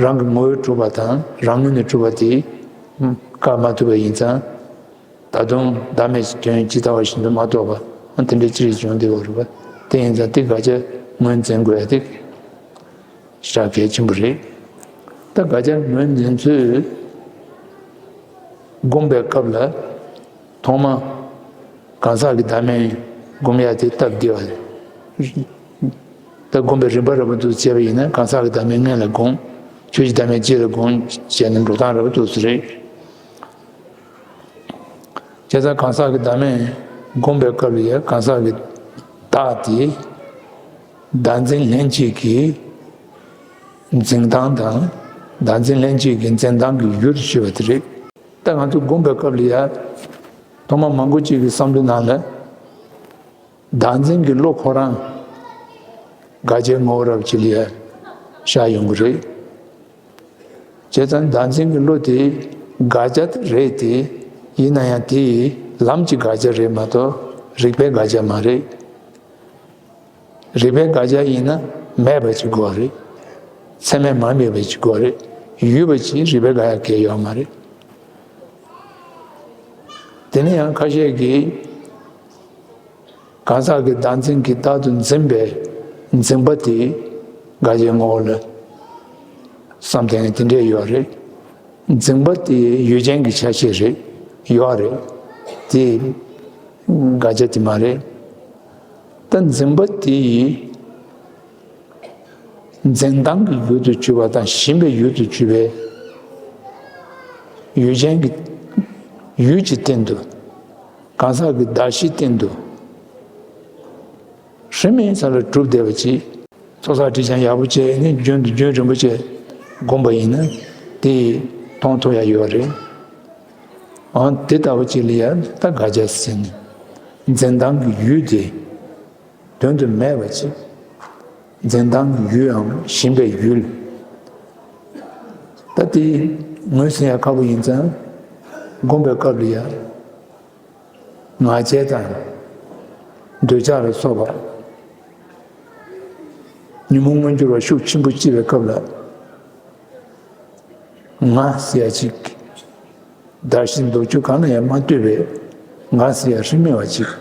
རང་གི་ངོ་བོས་གྲུབ་པ་དང་རང་ངོས་ནས་གྲུབ་པ་དེ་བཀག་མ་ཐུབ་པ་ཡིན་ཙང་། ད་དུང་བདག་མེད་ཀྱི་དོན་ཇི་ལྟ་བ་བཞིན་དུ་མ་རྟོགས་པ་དེ་འདྲ་ཅི་རིགས་བྱུང་བསྡད་པ་རེད་པ། དེ་ཡིན་ཙང་དེ་དགག་བྱ་ངོས་འཛིན་དགོས་ཡ་དེ། ཞེ་དྲག་གལ་ཆེན་པོ་རེད། ད་དགག་བྱ་ངོས་འཛིན་ཚུལ། སྒོམ་པའི་སྐབས་ལ་ཐོག་མ་གང་ཟག་གི་བདག་མེད་སྒོམ་ཡ་དེ་སྟབས་བདེ་བ་རེད། ད་སྒོམ་པའི་རིམ་པ་རབ་ཏུ་བྱས་པ་ཡིན་ན། གང་ཟག་གི་བདག་མེད་སྔོན་ལ་སྒོམ། ཆོས་ཀྱི་བདག་མེད་རྗེས་ལ་སྒོམ་བྱས་ནས་འགྲོ་སྟངས་རབ་ཏུ་རེད། བྱས་ཙང་གང་ཟག་གི་བདག་མེད་སྒོམ་པའི་སྐབས་ལ་ཡང་གང་ཟག་གི་བདག་དེ་བདག་འཛིན་ལྷན་སྐྱེས་ཀྱི་འཛིན་སྟངས་དང་། བདག་འཛིན་ལྷན་སྐྱེས་ཀྱི་འཛིན་སྟངས་ཀྱི་ཡུལ་དུ་ཤེས་པ་དེ་རེད། ད་ང་ཚོ་སྒོམ་པའི་སྐབས་ལ་ཡང་ཐོག་མ་མང་པོ་ཅིག་གི་བསམ་བློའི་ནང་ལ། བདག་འཛིན་གྱི་བློ་ཁོ་རང་དགག་བྱའི་ངོ་བོ་རབ་ཅིག་ལ་ཡང་ཤར་ཡོང་གི་རེད། བྱས་ཙང་བདག་འཛིན་གྱི་བློ་དེ་དགག་བྱ་དེ་རེད་དེ། ཡིན་ན་ཡང་དེ་ལམ་གྱི་དགག་བྱ་རེད་མ་གཏོགས་རིགས་པའི་དགག་བྱ་མ་རེད། རིགས་པའི་དགག་བྱ་ཡིན་ན་མེད་པ་ཅིག་དགོས་རེད། ཚད་མས་མ་དམིགས་པ་ཅིག་དགོས་རེད། ཡོད་པ་ཅིག་རིགས་པས་དགག་ཡ་གལ་ཡོད་མ་རེད། དེ་ནས་ཡང་ཁ་ཤས་ཀྱིས། གང་ཟག་གི་བདག་འཛིན་གྱིས་བདག་ཏུ་འཛིན་པའི་འཛིན་པ་དེ་དགག་བྱའི་ངོ་བོ་ལ་བསམ་སྟེ་དེ་འདྲས་ཡོད་རེད། འཛིན་པ་དེ་ཡུལ་ཅན་གྱི་ཆ་ཤས་རེད། ཡོད་རེད། དེ་དགག་བྱ་དེ་མ་རེད། ད་འཛིན་པ་དེ་ཡི་འཛིན་སྟངས་ཀྱི་ཡུལ་དུ་གྱུར་པ་དང་ཞེན་པའི་ཡུལ་དུ་གྱུར་པའི་ཡུལ་ཅན་གྱི་ཡུལ་གྱི་སྟེང་དུ། གང་ཟག་གི་གདགས་གཞིའི་སྟེང་དུ་རིང་མིན་ས་ལ་གྲུབ་བསྡད་པ་ཅིག། ཚོགས་བསགས་སྒྲིབ་སྦྱང་ཡག་པོ་བྱས་ནས་རྒྱུན་དུ་རྒྱུན་རིང་པོ་བྱས་བསྒོམས་པ་ཡིན་ན་དེ་མཐོང་ཐུབ་ཡ་ཡོད་རེད། འོན་དེ་ལྟ་བུ་ཅིག་ལ་ཡང་ད་དགག་བྱ་ཟེར་ནས། འཛིན་སྟངས་ཀྱི་ཡུལ་དེ་དོན་དུ་མེད་པ་ཅིག། འཛིན་སྟངས་ཀྱི་ཡུལ་འམ་ཞེན་པའི་ཡུལ། ད་དེ་ངོས་ཟིན་ཡ་ཁག་པོ་ཡིན་ཙང་། སྒོམ་པའི་སྐབས་ལ་ཡང་། ང་རྒྱལ་དང་། འདོད་ཆགས་ལ་སོགས་པ། ཉོན་མོངས་མངོན་གྱུར་བ་ཤུགས་ཆེན་པོ་སྐྱེ་བའི་སྐབས་ལ། ང་ཟེར་ཡ་ཅིག། གདགས་གཞི་འདོགས་རྒྱུ་གང་ལ་ཡང་མ་ལྟོས་པའི་ང་ཟེར་ཡ་རིང་མིན་པ་ཅིག།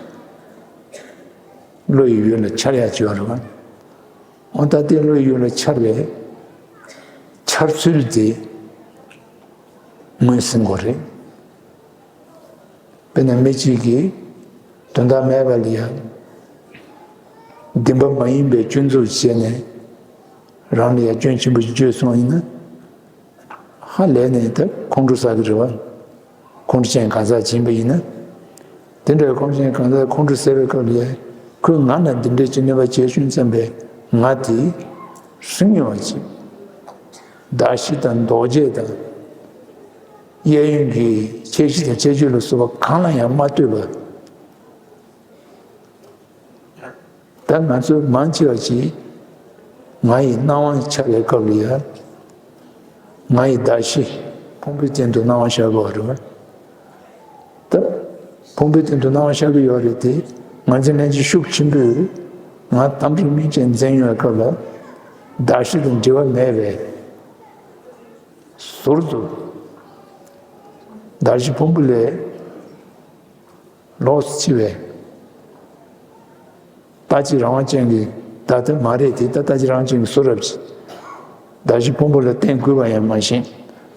བློ་ཡི་ཡུལ་ལ་འཆར་ཡ་ཅིག་ཡོད་རེད་བ། འོ་ད་དེ་བློ་ཡི་ཡུལ་ལ་འཆར་བའི་འཆར་ཚུལ་དེ་ངོས་ཟིན་དགོས་རེད། དཔེར་ན་མི་གཅིག་གིས་དོན་དག་མེད་པ་ལ་ཡང་བདེན་པ་མ་ཡིན་པའི་སྐྱོན་འཛུགས་བྱས་ནས་རང་ལ་ཡང་སྐྱོན་ཆེན་པོ་ཞིག་བརྗོད་སོང་ཡིན་ན། ཧ་ལས་ནས་ད་ཁོང་ཁྲོ་ཟ་གི་རེད་བ། ཁོང་ཁྲོ་ཅན་གང་ཟག་ཡིན་པ་ཡིན་ན། དེ་འདྲའི་ཁོང་ཁྲོ་ཅན་གང་ཟག་ཁོང་ཁྲོ་ཟ་བའི་སྐབས་ལ་ཡང་ཁོས་ང་ལ་འདི་འདྲའི་ཅིག་གནོད་པ་བྱས་བྱུང་བསམ་པའི་ང་དེ་རིང་མིན་པ་ཅིག། གདགས་གཞི་དང་འདོགས་བྱེད་དང་། གཡས་གཡོན་གྱི་ཁྱད་གཞི་དང་ཁྱད་ཆོས་ལ་སོགས་པ་གང་ལ་ཡང་མ་ལྟོས་པར། ད་ང་ཚོ་མང་ཆེ་བ་ཅིག་ང་ཡི་སྣང་བ་འཆར་བའི་སྐབས་ལ་ཡང་། ང་ཡི་གདགས་གཞི་ཕུང་པོའི་སྟེང་དུ་སྣང་བ་ཤར་དགོས་པ་རེད་བ། ད་ཕུང་པོའི་སྟེང་དུ་སྣང་བ་ཤར་གྱི་ཡོད་རེད་དེ། ང་ཚོའི་ལྷན་སྐྱེས་ཤུགས་ཆེན་པོས་ང་དམ་རིང་མིན་ཅན་འཛིན་ཡོང་བའི་སྐབས་ལ། གདགས་གཞི་དང་འབྲེལ་བ་མེད་པའི་ཟུར་དུ། གདགས་གཞི་ཕུང་པོ་ལས་ལོགས་སུ་ཕྱི་བའི་ལྟ་བྱེད་རང་དབང་ཅན་གྱི་བདག་ཏུ་མ་རེད་དེ། ད་ལྟ་བྱེད་རང་དབང་ཅན་གྱི་བཟོ་རབ་ཀྱིས་གདགས་གཞི་ཕུང་པོ་ལ་བརྟེན་དགོས་པ་ཡང་མ་ཤེས།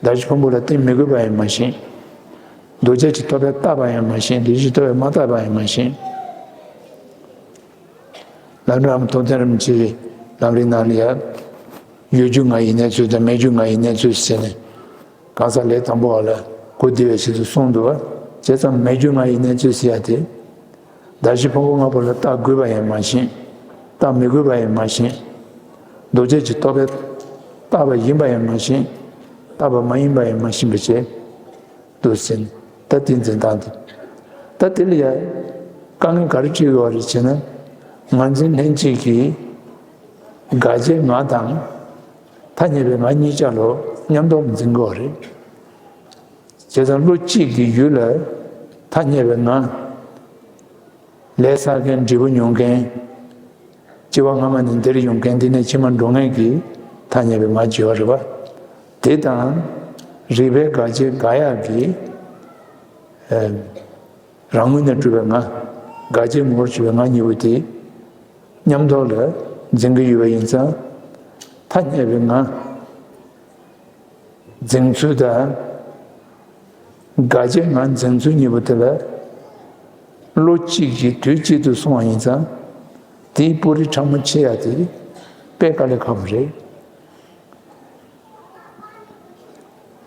གདགས་གཞི་ཕུང་པོ་ལ་བརྟེན་མི་དགོས་པ་ཡང་མ་ཤེས། འདོད་བྱ་ཅིག་ཐོབ་པའི་བཏགས་པ་ཡང་མ་ཤེས། འདོད་བྱ་ཅིག་ཐོབ་པའི་མ་བཏགས་པ་ཡང་མ་ཤེས། ལམ་རིམ་ཐུབ་བསྟན་རིན་པོ་ཆེའི་ལམ་རིམ་ནང་ལ་ཡང་ཡོད་རྒྱུ་ང་ཡི་གནས་ཚུལ་དང་མེད་རྒྱུ་ང་ཡི་གནས་ཚུལ་ཟེར་ནས་གང་ཟག་ལས་དང་པོ་བ་ལ་གོ་བདེ་བའི་ཆེད་དུ་གསུངས་འདུག་བ། བྱས་ཙང་མེད་རྒྱུ་ང་ཡི་གནས་ཚུལ་ཟེར་ཡ་དེ། གདགས་གཞི་ཕུང་པོ་ལྔ་པོ་ལ་བརྟག་དགོས་པ་ཡང་མ་ཤེས། བརྟག་མི་དགོས་པ་ཡང་མ་ཤེས། འདུ་བྱེད་ཀྱི་རྟོག་པས་བརྟགས་པ་ཡིན་པ་ཡང་མ་ཤེས། བརྟགས་པ་མ་ཡིན་པ་ཡང་མ་ཤེས་པ་བྱས། འདུག་ཟེར་ནས་ད་དེ་འཛིན་སྟངས་དེ། ད་དེ་ལ་ཡ་དཀའ་ངལ་ག་རེ་འཕྲད་ཡོད་རེད་ཅེ་ན། ང་འཛིན་ལྷན་ཅིག་གིས་དགག་བྱའི་ང་དང་ཐ་སྙད་པའི་ང་གཉིས་ཆ་ལོ་མཉམ་དུ་འཛིན་དགོས་རེད། བྱས་ཙང་བློ་གཅིག་གི་ཡུལ་ལ་ཐ་སྙད་པའི་ང་། ལས་བསགས་མཁན་འབྲས་བུ་མྱོང་མཁན། སྐྱེ་བ་སྔ་མ་ནས་འདིར་ཡོང་མཁན་འདི་ནས་ཕྱི་མ་འགྲོ་མཁན་གྱི་ཐ་སྙད་པའི་ང་བརྗོད་པ་རེད་པ། དེ་དང་རིགས་པས་དགག་བྱའི་དགག་ཡག་གི་རང་ངོས་ནས་གྲུབ་པའི་ང་། དགག་བྱའི་ངོ་བོར་གྱུར་པའི་ང་གཉིས་པོ་དེ་མཉམ་དུ་ལ་འཛིན་གྱི་ཡོད་པ་ཡིན་ཙང་། ཐ་སྙད་པའི་ང་འཛིན་ཚུལ་དང་། དགག་བྱའི་ང་འཛིན་ཚུལ་གཉིས་པོ་དེ་ལ་བློ་གཅིག་གིས་དུས་གཅིག་ཏུ་སོང་བ་ཡིན་ཙང་། དེའི་སྤུ་རིས་ཕྲ་མོ་ཕྱེ་ཡ་དེ་དཔེ་དཀའ་ལས་ཁག་པོ་རེད།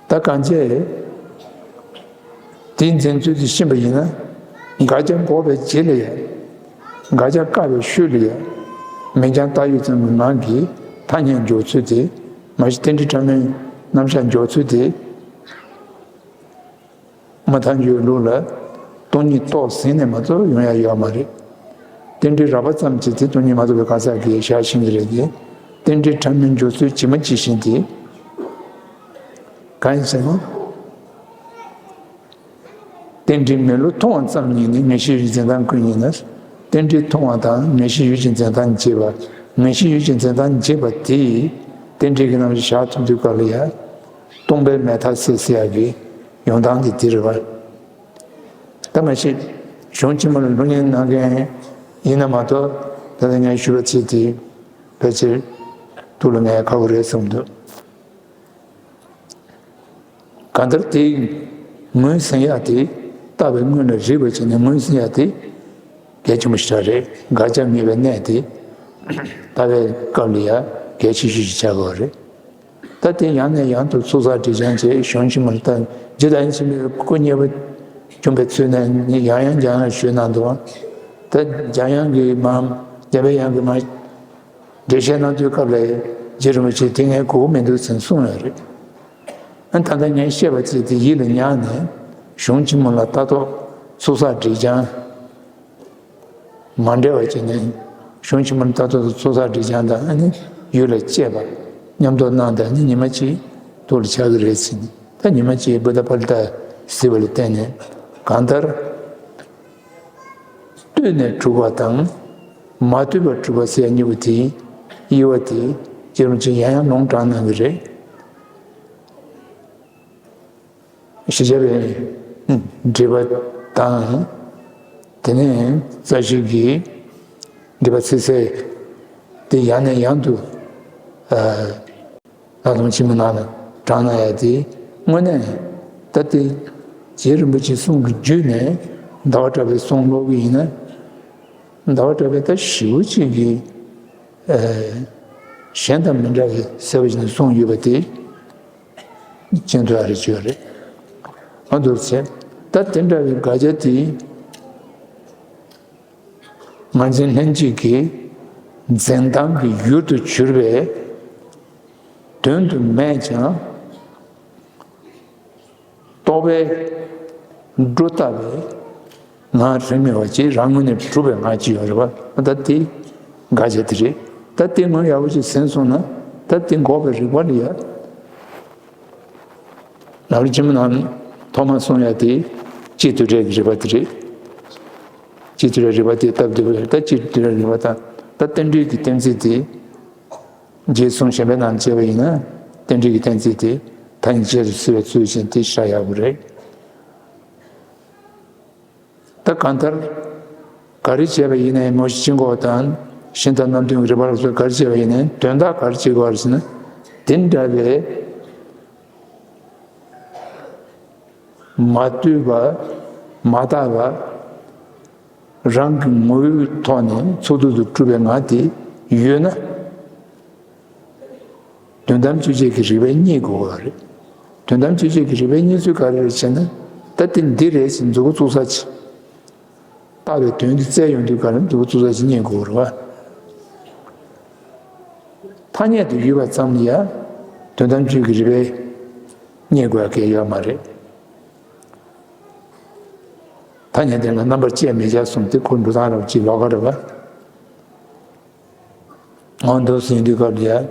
ད་གང་བྱས། དེའི་འཛིན་ཚུལ་དེ་ཤེས་པ་ཡིན་ན། དགག་བྱ་འགོག་པའི་རྗེས་ལ་ཡང་། དགག་བྱ་བཀག་པའི་ཤུལ་ལ་ཡང་། མིང་རྐྱང་བཏགས་ཡོད་ཙམ་གྱི་ངང་གིས་ཐ་སྙད་འཇོག་ཚུལ་དེ། མ་གཞི་རྟེན་འབྲེལ་ཕྲ་མོའི་རྣམ་གཞག་འཇོག་ཚུལ་དེ། མ་ཐག་ཆོད་ལུགས་ལ་སྟོང་ཉིད་རྟོགས་ཟིན་ནས་མ་གཏོགས་ཡོང་ཡ་ཡོད་མ་རེད། རྟེན་འབྲེལ་རགས་པ་ཙམ་གྱིས་དེ་སྟོང་ཉིད་མ་རྟོགས་པའི་གང་ཟག་གིས་བཞག་ཤེས་ཀྱི་རེད་དེ། རྟེན་འབྲེལ་ཕྲ་མོའི་འཇོག་ཚུལ་ཇི་མ་ཇི་བཞིན་དེ། གང་ཡིན་ཟེར་ན། རྟེན་འབྲེལ་མེད་ལུགས་མཐོང་བ་ཙམ་ཉིད་ནི་ངེས་ཤེས་ཡུལ་གྱི་འཛིན་སྟངས་ཀུན་ཡིན་ན། རྟེན་འབྲེལ་མཐོང་བ་དང་ངེས་ཤེས་ཡུལ་གྱི་འཛིན་སྟངས་འབྱེད་པ། ངེས་ཤེས་ཡུལ་གྱི་འཛིན་སྟངས་འབྱེད་པ་དེས་རྟེན་འབྲེལ་གྱི་རྣམ་གཞག་བཞག་ཐུབ་དུས་སྐབས་ལ་ཡང་། སྟོང་པའི་མེད་མཐའ་སེལ་ཟེར་ཡག་གི་ཡོང་སྟངས་དེ་དེ་རེད་བ། ད་མ་གཞི་གཞུང་ཆེན་མོ་ལ་སློབ་གཉེར་གནང་མཁན་ཡིན་ན་མ་གཏོགས། ད་ལྟ་ངས་ཞུས་པ་ཚིག་དེ་ཕལ་ཆེར་ཐུགས་ལ་ངེས་ཁག་པོ་རེད་བསམ་འདུག་གང་ལྟར་དེ་ངོས་ཟིན་ཡག་དེ། བརྟགས་པའི་སྔོན་ལ་རིག་པ་བྱས་ནས་ངོས་ཟིན་ཡག་དེ་གལ་ཆེན་པོ་ཞིག་རེད། དགག་བྱ་ངེས་པའི་གནས་དེ་བརྟག་པའི་སྐབས་ལ་ཡང་གལ་ཆེ་ཤོས་ཤིག་ཆགས་ཀྱི་ཡོད་རེད། ད་དེ་ཡང་ནས་ཡང་དུ་ཚུལ་བཞག་སྒྲིབ་སྦྱང་བྱས། གཞུང་ཆེན་མོ་ལ་ལྟ། རྗེ་བདག་ཉིད་ཆེན་པོས་སྐུ་མཉེལ་བ་བྱུང་བའི་ཚུལ་ནས་ཡང་ཡང་འཇམ་དབྱངས་ཞུས་གནང་འདུག་ད་འཇམ་དབྱངས་ཀྱིས་མ། འཇམ་པའི་དབྱངས་ཀྱིས་མ། འགྲེལ་བཤད་གནང་དུས་སྐབས་ལ་རྗེ་རིན་པོ་ཆེས་དེ་ངས་གོ་གི་མི་འདུག་ཟེར་གསུངས་ཡོད་རེད། ཨ་ད་ལྟ་ངས་བཤད་པ་ཚིག་དེ་ཡིད་ལ་ཉར་ནས། གཞུང་ཆེན་མོ་ལ་ལྟ་རྟོག་ཚུལ་བཞག་སྒྲིབ་སྦྱང་མ་འབྲལ་བ་བྱས་ནས། གཞུང་ཆེན་མོ་ལ་ལྟ་རྟོག་ཚུལ་བཞག་སྒྲིབ་སྦྱང་དང་། ཨ་ནི་ཡུལ་ལ་དཔྱད་པ་མཉམ་དུ་གནང་སྟེ། ཨ་ནི་ཉི་མ་གཅིག་ཐུགས་ལ་འཆར་གི་རེད་ཟེར་ནས། ད་ཉི་མ་གཅིག་བུདྡྷ་ཕ་ལི་ཏ་གཟིགས་པ་ལ་བརྟེན་ནས། གང་ལྟར། ལྟོས་ནས་གྲུབ་པ་དང་། མ་ལྟོས་པར་གྲུབ་པ་ཟེར་ཡ་གཉིས་པོ་དེའི་དབྱེ་བ་དེ་རྗེ་རིན་པོ་ཆེས་ཡང་ཡང་ལུང་དྲངས་གནང་གི་རེད། ཤེས་བྱ་བའི་སྒྲིབ་པ་དང་། དེ་ནས་རྩ་ཤེ་གི་སྒྲིབ་པ་ཚིག་གསལ་དེ་ཡང་ནས་ཡང་དུ། ཨ། ལྷག་དོན་ཆེན་མོ་ནང་ལ་དྲངས་གནང་ཡ་དེ། དངོས་གནས་ད་དེ་རྗེ་རིན་པོ་ཆེའི་གསུང་གི་བརྒྱུད་ནས་ཟླ་བ་གྲགས་པའི་གསུང་ཀློག་གི་ཡིན་ན། ཟླ་བ་གྲགས་པས་ད་ཞེ་པོ་ཅིག་གིས། ཨ། གཞན་དང་མི་འདྲ་བའི་གསལ་པོ་ཞིག་ནས་གསུངས་ཡོད་པ་དེ་མཁྱེན་ཐུབ་ཡ་རེ་བྱས་ཡོད་རེད། ཨ། འདུག་ཚེ་ད་དེ་འདྲ་བའི་དགག་བྱ་དེ། ང་འཛིན་ལྷན་ཅིག་གི་འཛིན་སྟངས་ཀྱི་ཡུལ་དུ་གྱུར་པའི་དོན་དུ་མེད་ཀྱང་། རྟོག་པས་སྒྲོ་བཏགས་པའི་ངང་རིག་མེད་པ་ཅིག་རང་ངོས་ནས་གྲུབ་པའི་ངང་ཅིག་ཡོད་རེད་པ། ད་དེ་དགག་བྱ་དེ་རེད། ད་དེ་ངོས་ཡག་པོ་ཅིག་ཟིན་སོང་ན། ད་དེ་འགོག་པའི་རིགས་པ་ལ་ཡ། ལམ་རིམ་ཆེན་མོ་ནང་ཐོག་མར་གསུངས་ཡ་དེ་སྤྱི་དོན་རེད་རིགས་པ་དེ་རེད། སྤྱི་དོན་རེད་རིགས་པ་དེ་སྟབས་བདེ་པོ་རེད། ད་སྤྱི་དོན་རེད་རིགས་པ་དང་། ད་རྟེན་འབྲེལ་གྱི་གཏན་ཚིགས་དེ། རྗེས་གསུང་གཞན་པའི་ནང་བྱས་པ་ཡིན་ན། རྟེན་འབྲེལ་གྱི་གཏན་ཚིགས་དེ་ཐ་སྙད་རྗེས་སུ་བརྩི་བའི་ཚུལ་བཞིན་དེ་བཞག་ཡག་པོ་རེད། ད་གང་ལྟར་ག་རེ་བྱས་པ་ཡིན་ནའི། མོ་ཤི་ཆིན་ཀོ་དང་ཤིན་ཏཱ་རྣམ་བདུན་རིགས་པ་ལ་སོགས་ག་རེ་བྱས་པ་ཡིན་ནའི། དོན་དག་ག་རེ་བྱེད་དགོས་པ་རེད་ཟེར་ན། དེ་འདྲ་བའི་མ་ལྟོས་པ། མ་བརྟགས་པ། རང་གི་ངོ་བོའི་ཐོག་ནས་ཚོགས་རྫོགས་སུ་གྲུབ་པའི་ངག་དེ་ཡོད་ན། དོན་དམ་དཔྱོད་བྱེད་ཀྱི་རིགས་པས་རྙེད་དགོས་པ་རེད། དོན་དམ་དཔྱོད་བྱེད་ཀྱི་རིགས་པས་རྙེད་ཚུལ་ག་རེ་རེད་ཅེ་ན། ད་དེ་འདི་རེད་ཅེས་མཛུབ་གུ་བཙུགས་ས་ཅིག་བཏགས་པའི་དོན་དེ་བཙལ་ཡོང་དུས་ག་རེ་མཛུབ་གུ་བཙུགས་ས་ཅིག་རྙེད་དགོས་པ་རེད་བ། ཐ་སྙད་དུ་ཡོད་པ་ཙམ་ལ་ཡང་དོན་དམ་དཔྱོད་ཀྱི་རིགས་པས་རྙེད་དགོས་ཡ་གང་ཡང་ཡོད་མ་རེད། ཐ་སྙད་དེ་ལ་རྣམ་པར་དཔྱད་མི་བྱ་གསུམ་དེ་ཁོ་འགྲོ་སྟངས་རབ་ཅིག་ལོགས་ཀ་རེད་བ། འོ་འདུག་ཟེར་དུས་སྐབས་ལ་ཡ།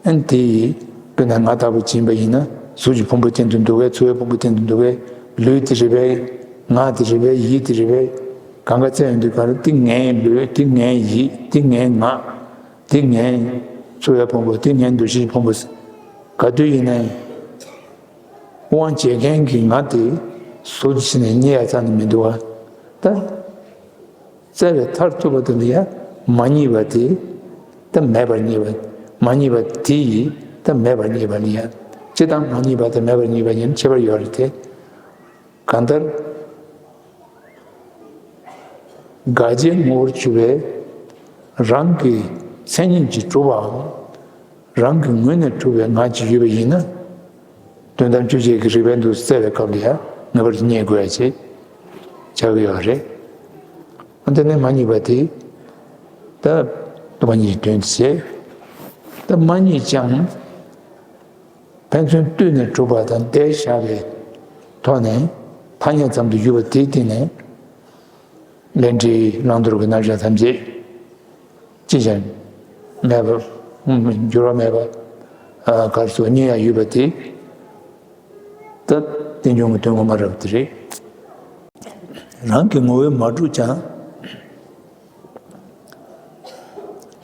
ཨན་དེ་ཡིས་དཔེར་ན་ང་ལྟ་བུ་ཕྱིན་པ་ཡིན་ན་གཟུགས་ཀྱི་ཕུང་པོ་སྟེང་དུ་འདུག་གས། ཚོར་བའི་ཕུང་པོ་སྟེང་དུ་འདུག་གས། ལུས་དེ་རེད་པས། ངག་དེ་རེད་པས། ཡིད་དེ་རེད་པས། གང་ག་བཙལ་ཡོང་དུས་སྐབས་ལ་དེ་ངའི་ལུས། དེ་ངའི་ཡིད། དེ་ངའི་ངག་དེ་ངའི་ཚོར་བའི་ཕུང་པོ། དེ་ངའི་འདུ་ཤེས་ཀྱི་ཕུང་པོ། ག་དུས་ཡིན་ནའི་དབང་བྱེད་མཁན་གྱི་ངག་དེ་གཟུགས་ཀྱི་ཕྱི་ནས་རྙེད་ཡ་རྩ་ནས་མི་འདུག་བ། ད། བཙལ་བའི་མཐར་ཐུག་པ་དེ་ལ་ཡང་མ་རྙེད་པ་དེ་ད་མེད་པར་རྙེད་པ། མ་རྙེད་པ་དེ་ཡིས་ད་མེད་པར་རྙེད་པ་ལ་ཡང་། སྤྱིར་བཏང་མ་རྙེད་པ་དང་མེད་པར་རྙེད་པ་གཉིས་ཁྱད་པར་ཡོད་རེད་དེ། གང་ལྟར། དགག་བྱའི་ངོ་བོར་གྱུར་པའི་རང་གི་མཚན་ཉིད་ཀྱིས་གྲུབ་པའམ། རང་གི་ངོས་ནས་གྲུབ་པའི་ངག་ཅིག་ཡོད་པ་ཡིན་ན། དོན་དམ་དཔྱོད་བྱེད་ཀྱི་རིགས་པས་འདུག་བཙལ་བའི་སྐབས་ལ་ཡང་ངེས་པར་དུ་རྙེད་དགོས་ཡ་ཅིག་ཆགས་ཀྱི་ཡོད་རེད། ཨ་དེ་ནས་མ་རྙེད་པ་དེ་ད་རྟོག་པ་གཉིས་ཀྱི་དོན་དུ་བྱེད། ད་མ་རྙེད་ཀྱང་ཕན་ཚུན་ལྟོས་ནས་གྲུབ་པ་དང་འདས་བཞག་པའི་ཐོག་ནས་ཐ་སྙད་ཙམ་དུ་གྱུར་པ་དེའི་སྟེང་ནས། ལས་འབྲས་བླང་དོར་གྱི་རྣམ་གཞག་ཐམས་ཅད་ཅི་བྱར་མེད་པ། འགྱུར་བ་མེད་པ། གར་སོགས་རྙེད་ཡ་ཡོད་པ་དེ། ད་རྟེན་འབྱུང་གི་དོན་ངོ་མ་རབ་དེ་རེད། རང་གི་ངོ་བོས་མ་གྲུབ་ཀྱང་།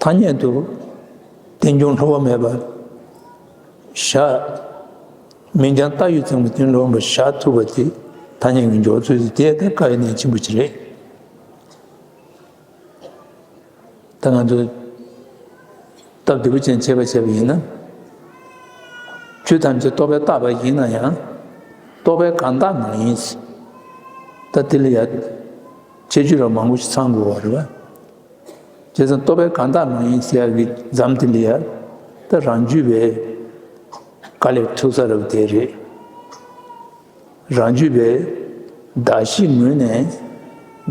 ཐ་སྙད་དུ་རྟེན་འབྱུང་སླུ་བ་མེད་པར་བཞག་མིན་ཀྱང་བཏགས་ཡོད་ཙམ་གྱི་རྟེན་འབྱུང་བཞག་ཐུབ་པ་དེ་ཐ་སྙད་ཀྱི་འཇོག་ཚུལ་དེ་ད་དཀའ་བའི་གནད་ཆེན་པོ་ཅིག་རེད། ད་ང་ཚོས་སྟབས་བདེ་པོ་ཅན་བྱས་པ་བྱས་པ་ཡིན་ན། ཆོས་ཐམས་ཅད་རྟོག་པས་བཏགས་པ་ཡིན་ན་ཡང་། རྟོག་པས་གང་བཏགས་མ་ཡིན། ད་དེ་ལ་ཡང་ཁྱད་ཆོས་རབ་མང་པོ་ཞིག་ཚང་དགོས་པ་རེད་བ། བྱས་ཙང་རྟོག་པས་གང་བཏགས་མ་ཡིན་ཟེར་ཡག་གི་ཛམ་དེ་ལ་ཡང་ད་རང་རྒྱུད་པའི་དཀའ་ལས་ཐུག་ས་རབ་དེ་རེད། རང་རྒྱུད་པའི་གདགས་གཞིའི་ངོས་ནས་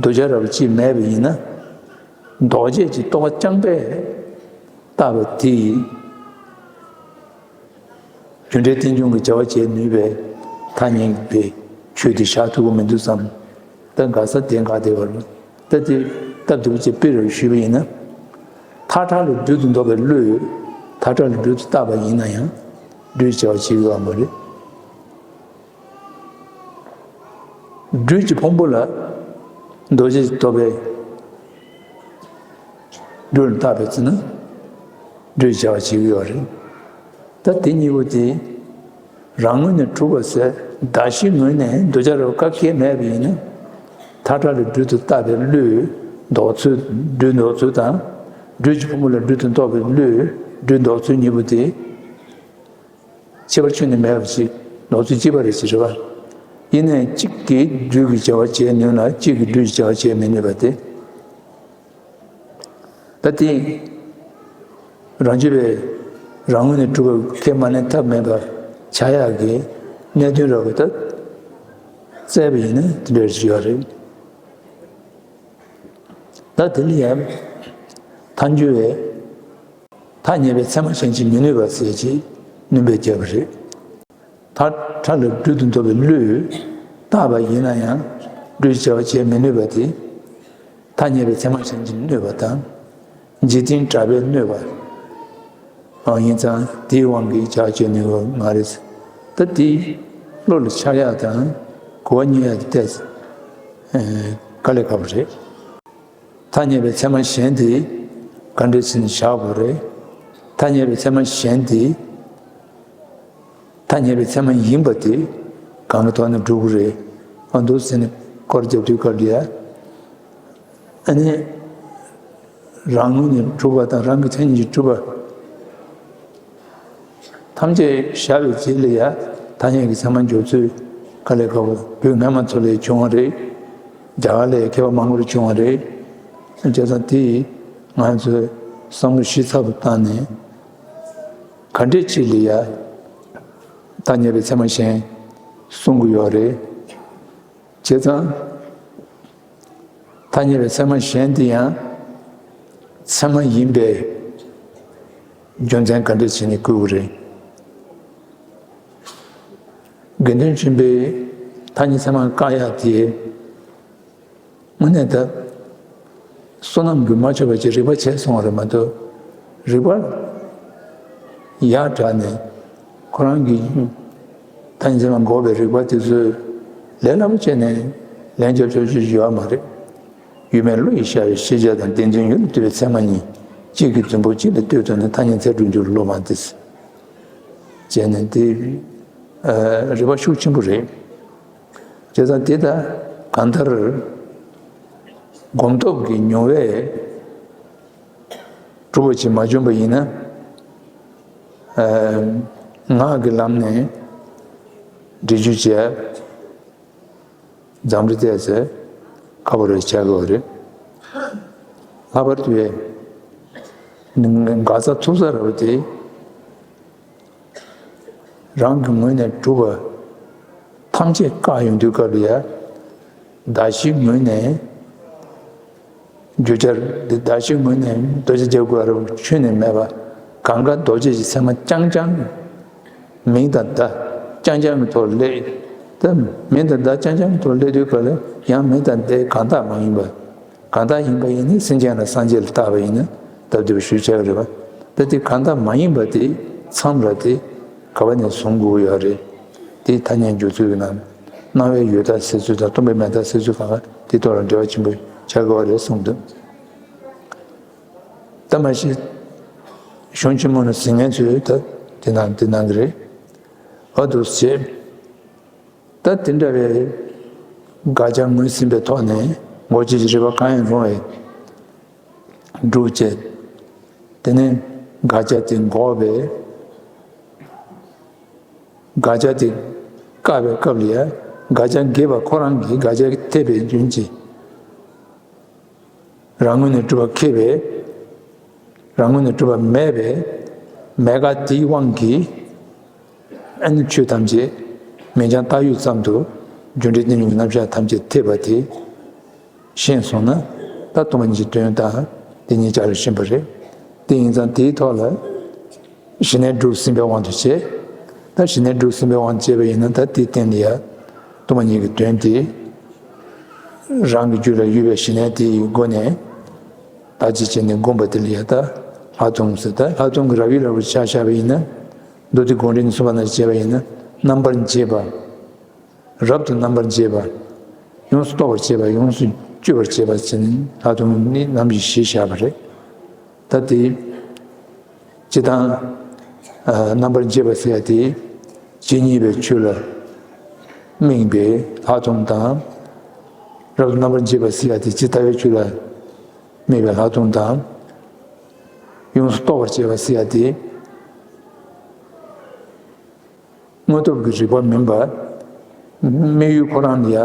འདོད་བྱ་རབ་ཅིག་མེད་པ་ཡིན་ན། ལྡོག་བྱེད་ཀྱི་རྟོག་པ་རྐྱང་པས་བཏགས་པ་དེ་ཡིས། རྒྱུ་འབྲས་རྟེན་འབྱུང་གི་བྱ་བ་བྱེད་ནུས་པའི་ཐ་སྙད་པའི་ཆོས་དེ་བཞག་ཐུབ་ཀྱི་མི་འདུག་བསམ། ད་འགག་ས་དེ་འགག་བསྡད་པ་རེད། ད་དེ་སྟབས་བདེ་པོ་ཅིག་དཔེ་རུ་ཞུས་པ་ཡིན་ན། ཐག་ཁྲ་ལ་སྦྲུལ་དུ་འདོགས་པའི་བློས་ཐག་ཁྲ་ལ་སྦྲུལ་དུ་བཏགས་པ་ཡིན་ན་ཡང་སྦྲུལ་བྱ་བ་བྱེད་ཀྱི་ཡོད་མ་རེད། སྦྲུལ་གྱི་ཕུང་པོ་ལ་འདོགས་བྱེད་ཀྱི་རྟོག་པས་སྦྲུལ་ལ་བཏགས་པའི་ཚེ་ན་སྦྲུལ་བྱ་བ་བྱེད་ཀྱི་ཡོད་རེད། ད་དེ་གཉིས་པོ་དེ་རང་ངོས་ནས་གྲུབ་པ་ཟེར་གདགས་གཞིའི་ངོས་ནས་འདོད་བྱ་རབ་ག་གེ་མེད་པ་ཡིན་ན། ཐག་ཁྲ་ལ་སྦྲུལ་དུ་བཏགས་པའི་བློས་འདོགས་ཚུལ། སྦྲུལ་འདོགས་ཚུལ་དང་། སྦྲུལ་གྱི་ཕུང་པོ་ལ་སྦྲུལ་དུ་འདོགས་པའི་བློས་སྦྲུལ་འདོགས་ཚུལ་གཉིས་པོ་དེ། ཁྱད་པར་ཁྱོན་ནས་མེད་པ་ཞིག་འདོགས་ཚུལ་གཅིག་པ་རེད་ཅེས་རེད་བ། ཡིན་ནའི་གཅིག་གིས་སྦྲུལ་གྱི་བྱ་བ་བྱེད་ནུས་ན་གཅིག་གིས་སྦྲུལ་གྱི་བྱ་བ་བྱེད་མི་ནུས་པ་དེ། ད་དེ་རང་རྒྱུད་པས་རང་ངོས་ནས་གྲུབ་པ་ཁས་མ་ལེན་ཐབས་མེད་པ་ཆགས་ཡག་གི་གནད་དོན་རབ་ཏུ་བཙལ་བ་ཡིན་ན་དེ་འདྲ་ཞིག་ཡོད་རེད། ད་དེ་ལ་ཡང་ཐལ་འགྱུར་བས། ཐག་ཉེ་བའི་མཚན་མ་གཞན་གྱིས་མི་གནོད་པ་ཟེར་གྱིས་སྣོན་པ་བརྒྱབ་པ་རེད། ཐག་ཁྲ་ལ་སྦྲུལ་དུ་འདོགས་པའི་བློས་བཏགས་པ་ཡིན་ན་ཡང་སྦྲུལ་བྱ་བ་བྱེད་མི་ནུས་པ་དེ། ཐག་ཉེ་བའི་མཚན་མ་གཞན་གྱིས་གནོད་པ་དང་། འཇིག་རྟེན་གྲགས་པས་གནོད་པ་ཡིན་ཙང་དེའི་དབང་གིས་བྱ་བ་བྱེད་ནུས་པ་མ་རེད། ད་དེ་བློ་ལ་འཆར་ཡག་དང་གོ་བ་རྙེད་ཡག་དེ་ཏོག་ཙམ་དཀའ་ལས་ཁག་པོ་རེད། ཐག་ཉེ་བའི་མཚན་མ་གཞན་དེ་ག་འདྲ་ཞིག་བཞག་དགོས་རེད། ཐག་ཉེ་བའི་མཚན་མ་གཞན་དེ། ཐག་ཉེ་བའི་མཚན་མ་ཡིན་པ་དེ་གང་གི་ཐོག་ནས་སྒྲུབ་དགོས་རེད། ཨ་འདུག་ཟེར་ནས་སྐོར་རྒྱབ་དུས་སྐབས་ལ་ཡ། ཨ་ནི། རང་ངོས་ནས་གྲུབ་པ་དང་རང་གི་མཚན་ཉིད་ཀྱིས་གྲུབ་པ། ཐམས་ཅད་བཞག་པའི་རྗེས་ལ་ཡ་ཐ་སྙད་ཀྱི་མཚན་མ་འཇོག་ཚུལ་དཀའ་ལས་ཁག་པོ་བོད་སྔ་མ་ཚོ་ལས་བྱུང་བ་རེད། རྒྱ་གར་ལ་མཁས་པ་མང་པོར་བྱུང་བ་རེད། བྱས་ཙང་དེ་ང་ཚོས་བསམ་བློ་ཞིབ་ཚགས་པོ་བཏང་ནས་ག་འདྲས་ཅིག་ལ་ཡ་ཐ་སྙད་པའི་ཚད་མ་གཞན་གསུང་གི་ཡོད་རེད། བྱས་ཙང་ཐ་སྙད་པའི་ཚད་མ་གཞན་དེ་ཡང་ཚད་མ་ཡིན་པའི་རྒྱུ་མཚན་ག་འདྲས་བྱས་ནས་བཀོད་ཀྱི་རེད། དགེ་འདུན་ཆོས་འཕེལ་ཐ་སྙད་ཚད་མ་བཀག་ཡག་དེ། དངོས་གནས་ད་བསོད་ནམས་ཀྱིས་མ་ཆོག་པ་ཅིག་རིགས་པ་བྱས་སོང་བ་རེད་མ་གཏོགས། རིགས་པ་ཡར་དྲངས་ནས་ཁོ་རང་གི་ཐ་སྙད་ཚད་མ་འགོག་པའི་རིགས་པ་དེ་ཚོས་ལས་སླ་པོ་བྱས་ནས་ལན་རྒྱབ་ཆོག་ཆོག་ཡོད་མ་རེད། ཡུལ་མེད་བློ་ཡིས་ཤར་བའི་ཤེས་བྱ་དང་བདེན་དོན་ཡུལ་ལ་ལྟོས་པའི་ཚད་མ་གཉིས། གཅིག་གི་རྫུན་པོ་གཅིག་ལ་ལྟོས་ཐུབ་ན་ཐ་སྙད་ཚད་གྲུབ་འགྱུར་བློ་མ་བདེ། བྱས་ནས་དེ་རིགས་པ་ཤུགས་ཆེན་པོ་རེད། བྱས་ཙང་དེ་ལྟར་གང་ལྟར་སྒོམ་སྟོབས་ཀྱི་མྱོང་བས་གྲུབ་པ་ཅིག་མ་བྱུང་བ་ཡིན་ན། ངག་གི་ལམ་ནས་འགྲེལ་བརྗོད་བྱས། འཛམ་གླིང་བལྟས་ཚེ་ཁ་པར་བྱ་དགོས་རེད། ལྷག་པར་དུ་འགག་རྩ་ཐུག་ས་རེད་པ་དེ། རང་གི་ངོས་ནས་གྲུབ་པ་ཐམས་ཅད་བཀག་ཡོང་དུས་སྐབས་ལ་ཡ། གདགས་གཞིའི་ངོས་ནས་རྒྱུ་ཆར་འདི་གདགས་གཞིའི་ངོས་ནས་རྡོ་རྗེ་རྒྱབ་དགོས་རེད་ཁྱོན་ནས་མེད་པ། གང་ག་རྡོ་རྗེ་ཞེས་ཚད་མ་རྐྱང་རྐྱང་མིང་དང་བརྡ་རྐྱང་རྐྱང་གི་ཐོག་སླེབས། ད་མིང་དང་བརྡ་རྐྱང་རྐྱང་གི་ཐོག་སླེབས་དུས་སྐབས་ལ་ཡང་མིང་དང་བརྡའི་གང་དག་མ་ཡིན་པ། གང་དག་ཡིན་པ་ཡིན་ན་སེམས་ཅན་ལ་སངས་རྒྱས་ལ་བཏགས་པ་ཡིན་ན་སྟབས་བདེ་བ་ཞུ་བྱ་གི་རེད་པ། ད་དེ་གང་དག་མ་ཡིན་པ་དེ་མཚམས་ར་དེ་ག་བ་ནས་བཟུང་དགོས་ཡོད་རེད། དེ་ཐ་སྙད་འཇོག་ཚུལ་གྱི་ནང་སྣང་བའི་ཡོད་མཐའ་ཟེར་ཚུལ་དང་སྟོང་པའི་མེད་མཐའ་ཟེར་ཚུལ་གང་ག་དེ་ཐོག་ལ་འགྲེལ་བ་ཆེན་པོ་བྱ་དགོས་པ་རེད་གསུངས་འདུག་ད་མ་གཞི་གཞུང་ཆེན་མོ་ནས་ཟིན་མཁན་ཚོས་ད་དེ་ནང་དེ་གནང་གི་རེད། ཨ་འདུག་སེ་བྱས། ད་དེ་འདྲ་བའི་དགག་བྱ་ངོས་ཟིན་པའི་ཐོག་ནས་འགོག་བྱེད་ཀྱི་རིགས་པ་གང་ཡང་རུང་བའི་སྒྲུབ་བྱེད། དེ་ནས་དགག་བྱ་དེ་འགོག་པའི་དགག་བྱ་དེ་བཀག་པའི་སྐབས་ལ་ཡང་དགག་བྱ་འགེབས་པ་ཁོ་རང་གིས་དགག་བྱ་འཐེབ་པའི་རྒྱུན་གྱིས། རང་ངོས་ནས་གྲུབ་པ་ཁེགས་པས། རང་ངོས་ནས་གྲུབ་པ་མེད་པས། མེད་དགག་དེའི་དབང་གིས། ཨ་ནི་ཆོས་ཐམས་ཅད་མིང་རྐྱང་བཏགས་ཡུལ་ཙམ་དུ་རྒྱུ་འབྲས་རྟེན་འབྱུང་གི་རྣམ་གཞག་ཐམས་ཅད་འཐད་པ་དེ་ཤེས་སོང་ན། ད་སྟོང་པ་ཉིད་ཀྱི་དོན་དང་དེ་ཉིད་ཅར་ལ་ཤེས་པ་རེད། དེ་ཡིན་ཙང་དེའི་ཐོག་ལ་གཞི་གནས་གྲུབ་ཟིན་པའི་དབང་དུ་བྱས། ད་གཞི་གནས་གྲུབ་ཟིན་པའི་དབང་དུ་བྱས་པ་ཡིན་ན་ད་དེའི་སྟེང་ལ་ཡ་སྟོང་པ་ཉིད་ཀྱི་དོན་དེ། རང་གི་རྒྱུད་ལ་ཡོད་པའི་གཞི་གནས་དེའི་སྒོ་ནས་བརྟག་དཔྱད་བྱས་ནས་བསྒོམ་པ་དེ་ལ་ཡ་ད་ལྷག་མཐོང་ཟེར། ད་ལྷག་མཐོང་གི་རབ་དབྱེ་རབ་ཏུ་ཆ་བཞག་པ་ཡིན་ན། མདོ་སྡེ་དགོངས་འགྲེལ་ནས་གསུངས་པ་ནང་བཞིན་བྱས་པ་ཡིན་ན་རྣམ་པར་འབྱེད་པ། རབ་ཏུ་རྣམ་པར་འབྱེད་པ། ཡོངས་སུ་རྟོག་པར་བྱེད་པ། ཡོངས་སུ་དཔྱོད་པར་བྱེད་པ་ཟེར་ནས་ལྷག་མཐོང་ནི་རྣམ་བཞི་བཞི་བཞག་པ་རེད། ད་དེ། སྤྱིར་བཏང་། ཨ། རྣམ་པར་འབྱེད་པ་ཟེར་ཡ་དེ། ཇི་སྙེད་པའི་ཆོས་ལ་དམིགས་པའི་ལྷག་མཐོང་དང་། རབ་ཏུ་རྣམ་པར་འབྱེད་པ་ཟེར་ཡ་དེ་ཇི་ལྟ་བའི་ཆོས་ལ་དམིགས་པའི་ལྷག་མཐོང་དང་། ཡོངས་སུ་རྟོག་པར་བྱེད་པ་ཟེར་ཡ་དེ། དངོས་སྟོབས་ཀྱི་རིགས་པ་མིན་པ། དམིགས་ཡུལ་ཁོ་རང་ལ་ཡ།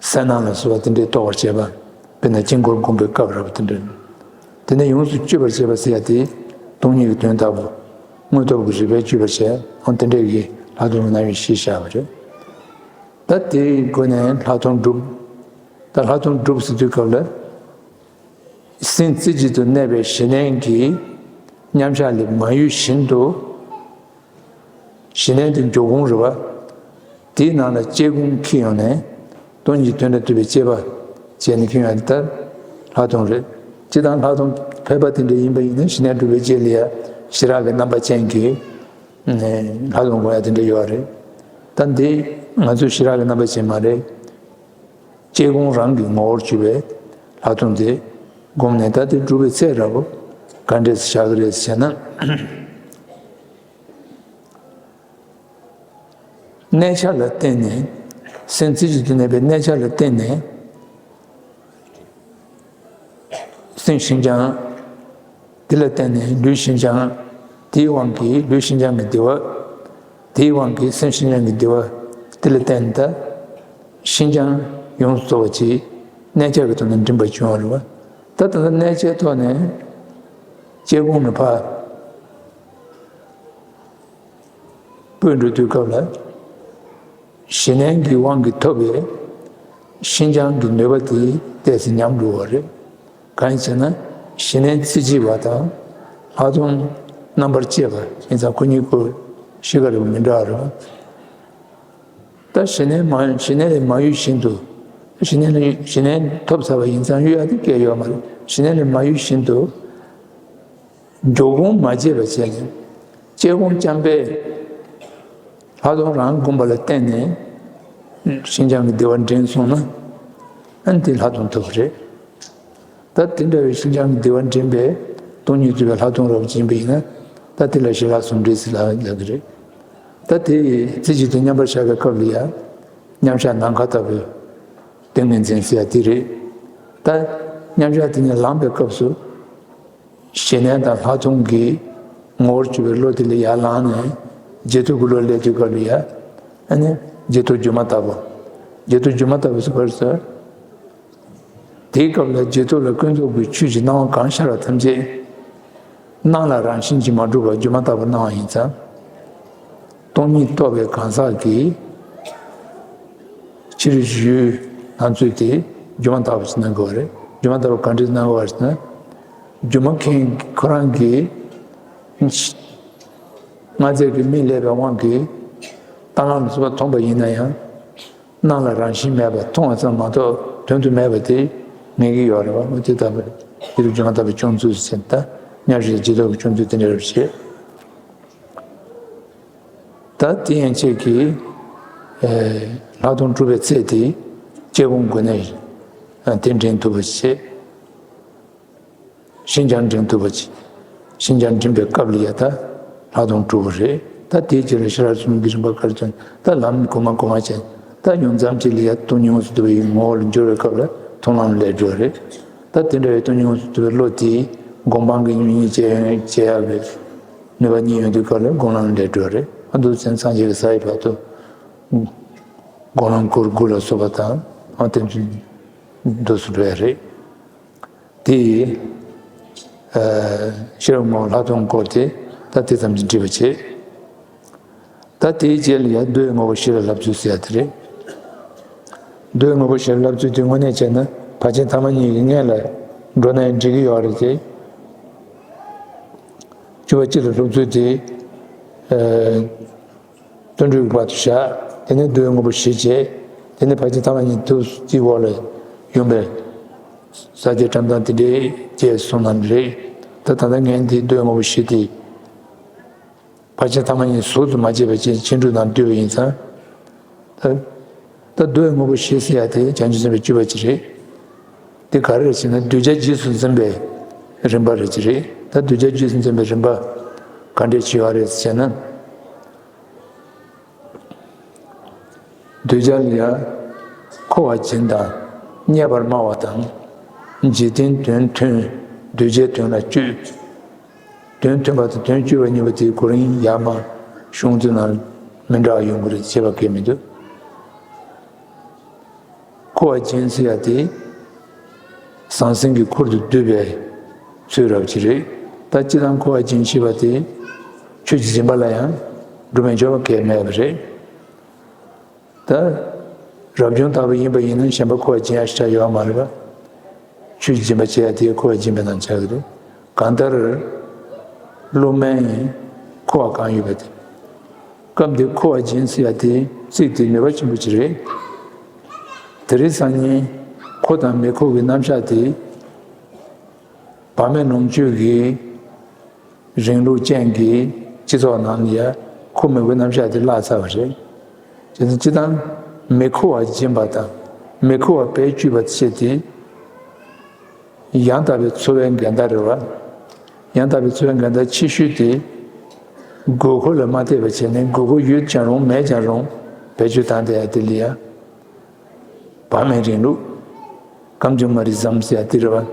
གསལ་སྣང་ལ་སོགས་པ་དེ་འདྲའི་རྟོགས་པར་བྱེད་པ། དཔེར་ན་དཀྱིལ་འཁོར་བསྒོམ་པའི་སྐབས་རབ་དེ་འདྲ། དེ་ནས་ཡོངས་སུ་དཔྱོད་པར་བྱེད་པ་ཟེར་ཡ་དེ། སྟོང་ཉིད་ཀྱི་དོན་ལྟ་བུ། དངོས་སྟོབས་ཀྱི་རིགས་པས་དཔྱོད་པར་བྱེད། འོ་དེ་འདྲའི་གི་ལྷག་མཐོང་གི་རྣམ་དབྱེ་བཞི་བཞག་པ་རེད། ད་དེའི་སྒོ་ནས་ལྷག་མཐོང་སྒྲུབ། ད་ལྷག་མཐོང་སྒྲུབ་ཟེར་དུས་སྐབས་ལ། སེམས་རྩེ་གཅིག་ཏུ་གནས་པའི་གཞི་གནས་ཀྱི་མཉམ་གཞག་ལས་མ་གཡོས་བཞིན་དུ། གཞི་གནས་དེ་འཇོག་གོང་རེད་པ། དེའི་ནང་ལ་དཔྱད་གོང་འཁྱེར་ཡོང་ནས་སྟོང་ཉིད་དོན་དང་བསྡུས་པའི་དཔྱད་པ་བྱས་ནས་འཁྱེར་ཡོང་ཡ་དེ་ལྟར་ལྷག་མཐོང་རེད། སྤྱིར་བཏང་ལྷག་མཐོང་ཕལ་པ་དེ་འདྲ་ཡིན་པ་ཡིན་ན་གཞི་གནས་སྒྲུབ་པའི་རྗེས་ལ་ཡ་ཞི་རགས་ཀྱི་རྣམ་པ་ཅན་གྱི་ལྷག་མཐོང་དགོངས་ཡ་དེ་འདྲ་ཡོད་རེད། ད་འདི་ང་ཚོ་ཞི་རགས་ཀྱི་རྣམ་པ་ཅན་མ་རེད། དཔྱད་གོང་རང་གི་ངོ་བོར་གྱུར་པའི་ལྷག་མཐོང་དེ་བསྒོམས་ནས་ད་དེ་སྒྲུབ་པའི་ཚད་ར་བོ་ག་འདྲས་བཞག་གི་རེད་ཟེར་ན། གནས་ཆ་ལ་བརྟེན་ནས། སེམས་རྩེ་གཅིག་ཏུ་གནས་པའི་གནས་ཆ་ལ་བརྟེན་ནས། སེམས་ཤིན་སྦྱངས། དེ་ལ་བརྟེན་ནས་ལུས་ཤིན་སྦྱངས། དེའི་དབང་གིས་ལུས་ཤིན་སྦྱངས་ཀྱི་བདེ་བ། དེའི་དབང་གིས་སེམས་ཤིན་སྦྱངས་ཀྱི་བདེ་བ། དེ་ལ་བརྟེན་ནས་ད་ཤིན་སྦྱངས་ཡོངས་སུ་རྫོགས་པ་ཅིག་གནས་ཆ་གི་ཐོག་ནས་འགྲིམ་པ་བྱུང་བ་རེད་བ། ད་ད་ལྟ་གནས་ཆའི་ཐོག་ནས་སྐྱེ་གུང་ནས་ཕར་སྤོས་འགྲོ་དུས་སྐབས་ལ། ཞི་གནས་ཀྱི་དབང་གིས་ཐོབ་པའི་ཤིན་སྦྱངས་ཀྱི་ནུས་པ་དེ་ཏོག་ཙམ་ཉམས་འགྲོ་བ་རེད། གང་ཡིན་ཟེར་ན། ཞི་གནས་རྩེ་གཅིག་པ་དང་ལྷག་མཐོང་རྣམ་པར་དཔྱད་པ་ཡིན་ཙང་ཁོ་གཉིས་ཀོ་གཤིས་ཀ་རེ་བ་མི་འདྲ་བ་རེད། ད་ཞི་གནས་མ་ཞི་གནས་ལས་མ་གཡོས་བཞིན་དུ། ཞི་གནས་ལས་ཞི་གནས་ཐོབ་ཚར་བ་ཡིན་ཙང་གཡོ་ཡ་དེ་སྐད་ཡོད་མ་རེད། ཞི་གནས་ལས་མ་གཡོས་བཞིན་དུ། འགྱོ་གུང་མ་བྱས་པ་བྱས་ནས། སྐྱེ་གུང་རྐྱང་པས་ལྷག་མཐོང་རང་བསྒོམ་པ་ལ་བརྟེན་ནས་ཤིན་སྦྱངས་ཀྱི་བདེ་བ་འདྲེན་སོང་ན། ཨ་ནི་དེ་ལྷག་མཐོང་ཐོབ་པ་རེད། ད་དེ་འདྲ་བའི་ཤིན་སྦྱངས་ཀྱི་བདེ་བ་འདྲེན་པས་སྟོང་ཉིད་རྫོགས་པའི་ལྷག་མཐོང་རབ་སྦྱིན་པ་ཡིན་ན། ད་དེ་ལ་ཞི་ལྷག་ཟུང་འབྲེལ་ཟེར་ལབ་ལབ་ཀྱི་རེད། ད་དེ་ཡི་རྩེ་གཅིག་ཏུ་མཉམ་པར་བཞག་པའི་སྐབས་ལ་ཡང་། མཉམ་བཞག་ནམ་མཁའ་ལྟ་བུའི་ཏིང་ངེ་འཛིན་ཟེར་ཡ་དེ་རེད། ད་མཉམ་བཞག་དེ་ཉིད་ལངས་པའི་སྐབས་སུ། ཞི་གནས་དང་ལྷག་མཐོང་གི་ངོ་བོར་གྱུར་པའི་བློ་དེ་ལ་ཡར་ལངས་ནས་བརྗེད་ཐོབ་ཀྱི་བློ་སླེབས་དུས་སྐབས་ལ་ཡ། ཨ་ནི་བརྗེད་ཐོབ་སྒྱུ་མ་ལྟ་བུ། བརྗེད་ཐོབ་སྒྱུ་མ་ལྟ་བུ་ཟེར་བ་རེད་ཟེར། དེའི་སྐབས་ལ་བརྗེད་ཐོབ་ལ་ཀུན་རྫོབ་ཀྱི་ཆོས་ཀྱི་སྣང་བ་གང་ཤར་བ་ཐམས་ཅད་སྣང་ལ་རང་བཞིན་གྱིས་མ་གྲུབ་པར་སྒྱུ་མ་ལྟ་བུར་སྣང་བ་ཡིན་ཙང་། སྟོང་ཉིད་རྟོགས་པའི་གང་ཟག་གིས་ཕྱི་རོལ་གྱི་ཡུལ་སྣང་ཚུལ་དེ་སྒྱུ་མ་ལྟ་བུ་ཞིག་སྣང་དགོས་པ་རེད། སྒྱུ་མ་ལྟ་བུ་ག་འདྲས་སྣང་དགོས་པ་རེད་ཟེར་ན། སྒྱུ་མ་མཁན་ཁོ་རང་གིས་སྔར་ཚད་ཀྱི་མིག་སླེབས་པའི་དབང་གིས་ལྟ་སྒོམ་ཚུགས་པ་མཐོང་པ་ཡིན་ན་ཡང་། སྣང་ལ་རང་བཞིན་མེད་པ་མཐོང་བ་ཙམ་མ་གཏོགས་དོན་དུ་མེད་པ་དེ་ངེས་ཀྱི་ཡོད་རེད་བ། འོ་དེ་ལྟ་བུ་རེད། དེ་རུ་སྒྱུ་མ་ལྟ་བུ་སྐྱོང་ཚུལ་ཟེར་ད་མཉམ་བཞག་བརྗེད་ཐོབ་ཀྱི་སྐྱོང་ཚུལ་དེ་འདྲ་རེད་བྱེད། ད་དེ་ཡན་ཆད་ཀྱི་ལྷག་མཐོང་གྲུབ་པའི་ཚད་དེ་སྐྱེ་གུང་དགུ་ནས་དེ་འདྲེན་ཐུབ་པ་བྱེད། ཤིན་སྦྱངས་འདྲེན་ཐུབ་པ་ཅིག་ཤིན་སྦྱངས་འདྲེན་པའི་སྐབས་ལ་ཡ་ད་ལྷག་མཐོང་གྲུབ་པ་རེད། ད་དེའི་རྗེས་ལ་ཤེས་རབ་གསུམ་གྱི་རིམ་པ་ག་རེ་བྱུང་ད་ལམ་གོང་མ་གོང་མ་བྱས། ད་ཡང་མཚམས་གཅིག་ལ་ཡ་སྟོང་ཉིད་དངོས་སུ་རྟོགས་པའི་ངོ་བོ་ལ་འགྱུར་བའི་སྐབས་ལ་མཐོང་ལམ་ལས་གྲོལ་རེད། ད་དེ་འདྲ་བའི་སྟོང་ཉིད་དངོས་སུ་རྟོགས་པའི་བློ་དེ་སྒོམ་སྤང་གི་ཉམས་ལེན་བྱེད་ཡོང་བྱེད་ཡག་གི་ནུས་པ་རྙེད་ཡོང་དུས་སྐབས་ལ་སྒོམ་ལམ་ལས་གྲོལ་རེད། ཨ་འདུག་ཚེ་སངས་རྒྱས་ཀྱི་ས་ཡི་བར་དུ་སྒོམ་ལམ་སྐོར་དགུ་ལ་སོགས་པ་དང་ཨ་དེ་ཚོ་འདུག་སུ་འགྲོ་ཡ་རེད། དེ་ཡིས། ཨ། ཤེས་རབ་ངོ་བོ་ལྷག་མཐོང་སྐོར་དེ་ད་དེ་ཙམ་གྱིས་འགྲིག་པ་བྱེད། ད་དེའི་རྗེས་ལ་ཡང་མདོའི་དངོས་པོ་བཞི་ལ་བསླབ་ཚུལ་ཟེར་ཡ་དེ་རེད། མདོའི་དངོས་པོ་བཞི་ལ་བསླབ་ཚུལ་དེ་དངོས་གནས་བྱས་ན་ཕར་ཕྱིན་ཐ་མ་གཉིས་ཀྱི་སྔོན་ལ་འགྲོ་ན་ཡང་འགྲིག་གི་ཡོད་རེད་དེ། སྤྱོད་པ་སྤྱི་ལ་སློབ་ཚུལ་དེ། ཨ། བརྩོན་འགྲུས་ཀྱི་བར་དུ་བཞག་དེ་ནས་མདོའི་དངོས་པོ་བཞི་བྱས། དེ་ནས་ཕར་ཕྱིན་ཐ་མ་གཉིས་ཐུགས་སྤྱི་འོག་ལ་ཡོང་པའི་ས་བཅད་བཀྲམ་སྟངས་དེ་འདྲའི་བཅས་སོང་ན་རེད། ད་ད་ལྟ་ངས་འདི་མདོའི་དངོས་པོ་བཞི་དེ་ཕར་ཕྱིན་ཐ་མ་གཉིས་ཟུར་དུ་མ་བྱས་པ་བྱས་ཕྱིན་དྲུག་ནང་བསྡུས་པ་ཡིན་ཙང་། ད་ད་མདོའི་དངོས་པོ་བཞི་ཟེར་ཡ་དེ་བྱང་ཆུབ་སེམས་དཔའི་སྤྱོད་པ་ཅིག་རེད། དེ་ག་རེ་རེད་ཟེར་ན་གདུལ་བྱ་རྗེས་སུ་འཛིན་པའི་རིམ་པ་རེད་ཅིག་རེད། ད་གདུལ་བྱ་རྗེས་སུ་འཛིན་པའི་རིམ་པ་ག་འདྲས་ཅིག་ཡོད་རེད་ཟེར་ན། གདུལ་བྱ་ལ་ཡང་འཁོར་བ་སྦྱིན་དང་རྙེད་པར་སྨྲ་བ་དང་། འཇིག་རྟེན་དོན་མཐུན་གདུལ་བྱའི་དོན་ལ་སྤྱོད། དོན་མཐུན་པ་དང་དོན་སྤྱོད་པ་གཉིས་པོ་དེ་གོ་རིམ་ཡར་མར་ཤོང་ཚུལ་ནང་མི་འདྲ་བ་ཡོང་གི་རེད། བྱས་པ་གལ་མི་འདུག་འཁོར་བ་སྦྱིན་ཟེར་ཡ་དེ་ཟང་ཟིང་གི་འཁོར་དུ་བསྡུས་པའི་ཚུལ་རབ་ཅིག་རེད། ད་སྤྱིར་བཏང་འཁོར་བ་སྦྱིན་ཞེས་པ་དེ་ཆོས་ཀྱི་སྦྱིན་པ་ལ་ཡང་སྒྲུབ་མི་ཆོག་པ་གལ་མེད་པ་རེད། ད་རབ་བྱུང་ལྟ་བུ་ཡིན་པ་ཡིན་ན་གཞན་པ་འཁོར་བ་སྦྱིན་ཡ་ཞིག་ཆགས་ཡོད་མ་རེད་པ། ཆོས་ཀྱི་སྦྱིན་པ་བྱེད་ཡ་དེ་འཁོར་བ་སྦྱིན་པའི་ནང་ཆགས་ཀྱི་རེད། གང་ལྟར་བློ་དམན་འཁོར་བ་གང་ཡོད་པ་དེ། སྐབས་འདིར་འཁོར་བ་སྦྱིན་ཟེར་ཡ་དེ་ཚིག་དེ་ནུས་པ་ཆེན་པོ་ཅིག་རེད། དེ་རིང་སང་ཉིན་འཁོར་དང་མི་འཁོར་གྱི་རྣམ་གཞག་དེ། བག་མེད་ལོངས་སྤྱོད་ཀྱི་རིང་ལུགས་ཅན་གྱི་སྤྱི་ཚོགས་ནང་ལ་ཡང་འཁོར་མི་དགོས་རྣམ་གཞག་དེ་བརླག་ཚར་བ་རེད། བྱས་ཙང་སྤྱིར་བཏང་མི་འཁོར་བ་སྦྱིན་པ་དང་མི་འཁོར་བ་བེད་སྤྱོད་པ་བྱེད་དེ། ཡང་དག་པའི་འཚོ་བའི་འགལ་ཟླ་རེད་བ། ཡང་དག་པའི་འཚོ་བའི་འགལ་ཟླ་ཆེ་ཤོས་དེ། དགོས་མཁོ་ལ་མ་བལྟས་པ་བྱས་ནས་དགོས་མཁོ་ཡོད་ཀྱང་རུང་མེད་ཀྱང་རུང་བེད་སྤྱོད་བཏང་བསྡད་ཡ་དེ་ལ་ཡང་། བག་མེད་རིང་ལུགས། ཀམ་ཇུ་མ་རི་ཛམ་ཟེར་ཡ་དེ་རེད་བ།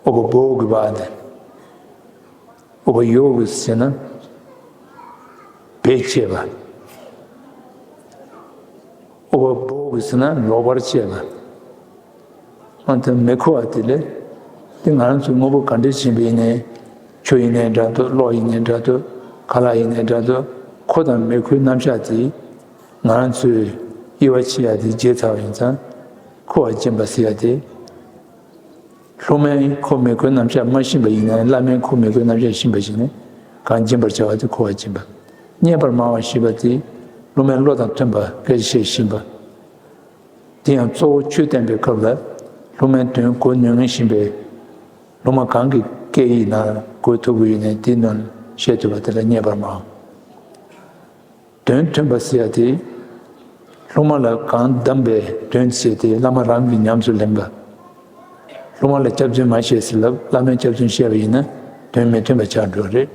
ཨོ་བ་བོ་གི་བ་དེ། ཨོ་བ་ཡོ་གི་ཟེར་ན། བེད་སྤྱད་པ། ཁུ་བ་བོ་གི་ཟེར་ན་ལོག་པར་སྤྱད་པ། ཨ་དེ་མི་ཁུ་བ་དེ་ལས། དེ་ང་རང་ཚོའི་དངོས་པོ་ག་འདྲ་ཞིག་ཡིན་པ་ཡིན་ནའི། ཆུ་ཡིན་ནའི་འདྲ་འདུག་གློག་ཡིན་ནའི་འདྲ་འདུག་ཁ་ལག་ཡིན་ནའི་འདྲ་འདུག་ཁུ་དང་མི་ཁུའི་རྣམ་གཞག་དེ། ང་རང་ཚོས་དབྱེ་བ་ཕྱེ་ཡ་དེ་བརྗེད་ཚར་བ་ཡིན་ཙང་། ཁུ་བ་སྦྱིན་པ་ཟེར་ཡ་དེ། སློབ་མས་ཁུ་མི་ཁུའི་རྣམ་གཞག་མ་ཤེས་པ་ཡིན་ན། བླ་མས་ཁུ་མི་ཁུའི་རྣམ་གཞག་ཤེས་པ་ཞིག་ནི། གང་སྦྱིན་པར་བྱ་བ་དེ་ཁུ་བ་སྦྱིན་པ། རྙེད་པར་སྨྲ་བ་ཞེས་པ་དེ། སློབ་མའི་བློ་དང་མཐུན་པ་སྐད་ཆ་བཤད་ཤེས་པ། དེ་ཡང་གཙོ་བོ་ཆོས་བསྟན་པའི་སྐབས་ལ། སློབ་མའི་དོན་གོ་ནུས་ངེས་ཤེས་པའི། སློབ་མ་གང་གི་སྐད་ཡིག་ནང་གོ་ཐུབ་ཀྱི་ཡོད་ནའི་དེ་ནང་བཤད་ཐུབ་པ་དེ་ལ་རྙེད་པར་སྨྲའོ། དོན་མཐུན་པ་ཟེར་ཡ་དེ། སློབ་མ་ལ་གང་གདམས་པའི་དོན་བྱས་ཏེ་བླ་མ་རང་གིས་ཉམས་སུ་ལེན་པ། སློབ་མ་ལ་སྐྱག་རྫུན་མ་བཤད་ཟེར་ལབ། བླ་མས་སྐྱག་རྫུན་བཤད་པ་ཡིན་ན་དོན་མི་མཐུན་པ་ཆགས་འགྲོ་རེད།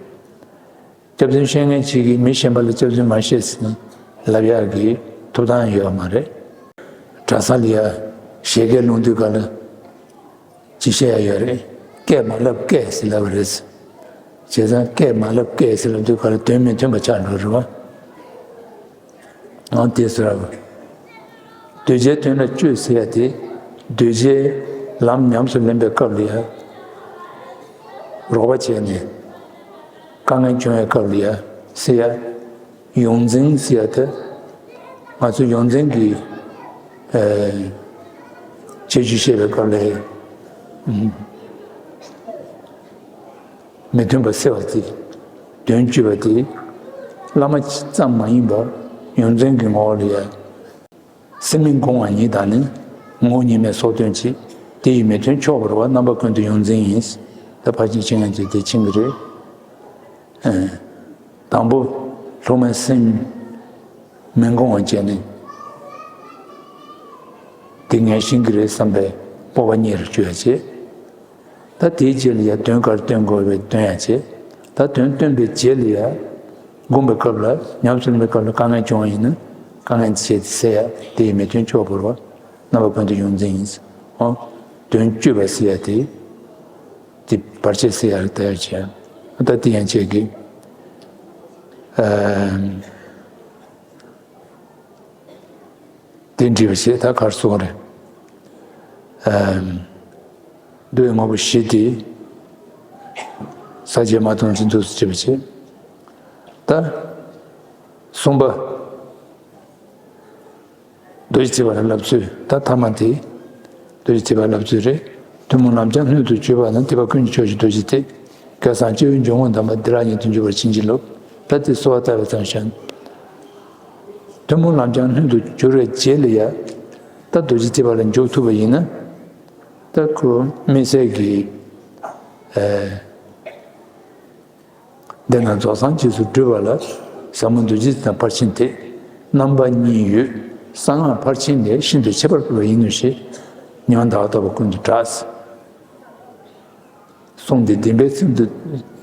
སྐྱག་རྫུན་བཤད་མཁན་ཞིག་གིས་མི་གཞན་པ་ལ་སྐྱག་རྫུན་མ་བཤད་ཟེར་ལབ་ཡག་གི་ཐོབ་ཐང་ཡོད་མ་རེད། གྲྭ་ས་ལ་ཡ་བཞད་གད་སློང་དུས་ག་ལ། ཅི་བཤད་ཡ་ཡོད་རེད། སྐད་མ་ལབ་སྐད་ཟེར་ལབ་པ་རེད། བྱས་ཙང་སྐད་མ་ལབ་སྐད་ཟེར་ལབ་དུས་ག་ལ་དོན་མི་མཐུན་པ་ཆགས་འགྲོ་རེད་བ། ཨང་དེ་ཟེར་བ། གདུལ་བྱའི་དོན་ལ་སྤྱོད་ཟེར་ཡ་དེ། གདུལ་བྱའི་ལམ་ཉམས་སུ་ལེན་པའི་སྐབས་ལ་ཡ། རོགས་པ་བྱས་ནས། དཀའ་ངལ་བྱུང་བའི་སྐབས་ལ་ཡ་ཟེར་ཡ། ཡོངས་འཛིན་ཟེར་ཡ་དེ། ང་ཚོ་ཡོངས་འཛིན་གྱི་ཨ་ཁྱད་ཆོས་བཤད་པའི་སྐབས་ལ་ཡ། ཨུམ། མི་མཐུན་པ་སེལ་བ་དེ། དོན་སྤྱོད་པ་དེ། བླ་མ་ཙམ་མ་ཡིན་པར་ཡོངས་འཛིན་གྱི་ངོ་བོ་ལ་ཡ། སེམས་མི་འགོང་བ་ཉིད་དང་ནི། ངོ་བོ་ཉིད་མེད་སོགས་དོན་གྱིས། དེ་ཡི་མི་མཐུན་ཕྱོགས་པོར་བ། རྣམ་པ་ཀུན་ཏུ་ཡོངས་འཛིན་ཡིན། ད་ཕར་ཕྱིན་བྱེད་མཁན་གྱིས་དེ་མཁྱེན་གྱི་རེད། ཨ། དང་པོ། སློབ་མའི་སེམས་མི་འགོང་བ་བྱས་ནས། དེ་ངས་ཤེས་ཀྱི་རེད་བསམ་པའི་སྤོབས་པ་རྙེད་རུ་བཅུག་ཡ་བྱེད། ད་དེའི་རྗེས་ལ་ཡ་དོན་ག་རེ་སྟོན་དགོས་པའི་སྟོན་ཡ་བྱེད། ད་དོན་སྟོན་པའི་རྗེས་ལ་ཡ། བསྒོམ་པའི་སྐབས་ལ། ཉམས་སུ་ལེན་པའི་སྐབས་ལ་དཀའ་ངལ་བྱུང་བ་ཡིན་ན། དཀའ་ངལ་ཆེ་སེལ་ཡ། དེ་ཡི་མི་མཐུན་ཕྱོགས་པོར་བ། རྣམ་པ་ཀུན་ཏུ་ཡོངས་འཛིན་ཡིན། ཨོ། དོན་སྤྱོད་པ་ཟེར་ཡ་དེ། དེ་བར་ཆད་སེལ་ཡ་ལྟ་ཡ་བྱེད། ད་དེ་ཡན་ཆད་ཀྱི། ཨ། དེ་འདྲ་བ་ཞིག་ད་གར་སོང་རེད། ཨ། འདུལ་བའི་དངོས་པོ་བཞི་དེ། ས་བཅད་མ་སྟོང་ཚུལ་འདུས་སུ་བྱེད་པ་བྱེད། ད། གསུམ་པ། རྡོ་རྗེ་ཐེག་པ་ལ་བསླབ་ཚུལ། ད་ཐ་མ་དེ། རྡོ་རྗེ་ཐེག་པ་ལ་བསླབ་ཚུལ་རེད། ཐུན་མོང་ལམ་སྦྱངས་སྣོད་དུ་གྱུར་པ་ན། ཐེག་པ་ཀུན་གྱི་མཆོག་ཤེས་རྡོ་རྗེ་ཐེག་སྐལ་བཟང་སྤྱི་བོའི་འཇུག་ངོགས་དམ་པ། འདི་རང་ཉིད་དུ་འགྱུར་བར་བྱིན་གྱིས་རློབས། ད་དེ་གསོལ་བ་བཏབ་པའི་ཙམ་བཞག་ན། ཐུན་མོང་ལམ་སྦྱངས་སྣོད་དུ་གྱུར་བའི་རྗེས་ལ་ཡ། ད་རྡོ་རྗེ་ཐེག་པ་ལ་འཇུག་ཐུབ་པ་ཡིན་ན། ད་ཁོ་དམིགས་བསལ་གྱི། ཨ། འདི་ན་རྫོགས་སངས་རྒྱས་སུ་བགྲོད་པ་ལ། ཟབ་མོ་རྡོ་རྗེ་དང་ཕར་ཕྱིན་ཏེ། རྣམ་པ་གཉིས་ཡོད། གསང་སྔགས་ཕར་ཕྱིན་ལས་ཤིན་ཏུ་ཁྱད་པར་འཕགས་པ་ཡིན་ནོ་ཞེས། ཉི་མ་ཟླ་བ་ལྟ་བུ་ཀུན་ཏུ་གྲགས། གསུངས་ཏེ་བདེན་པའི་ཚིག་ཏུ།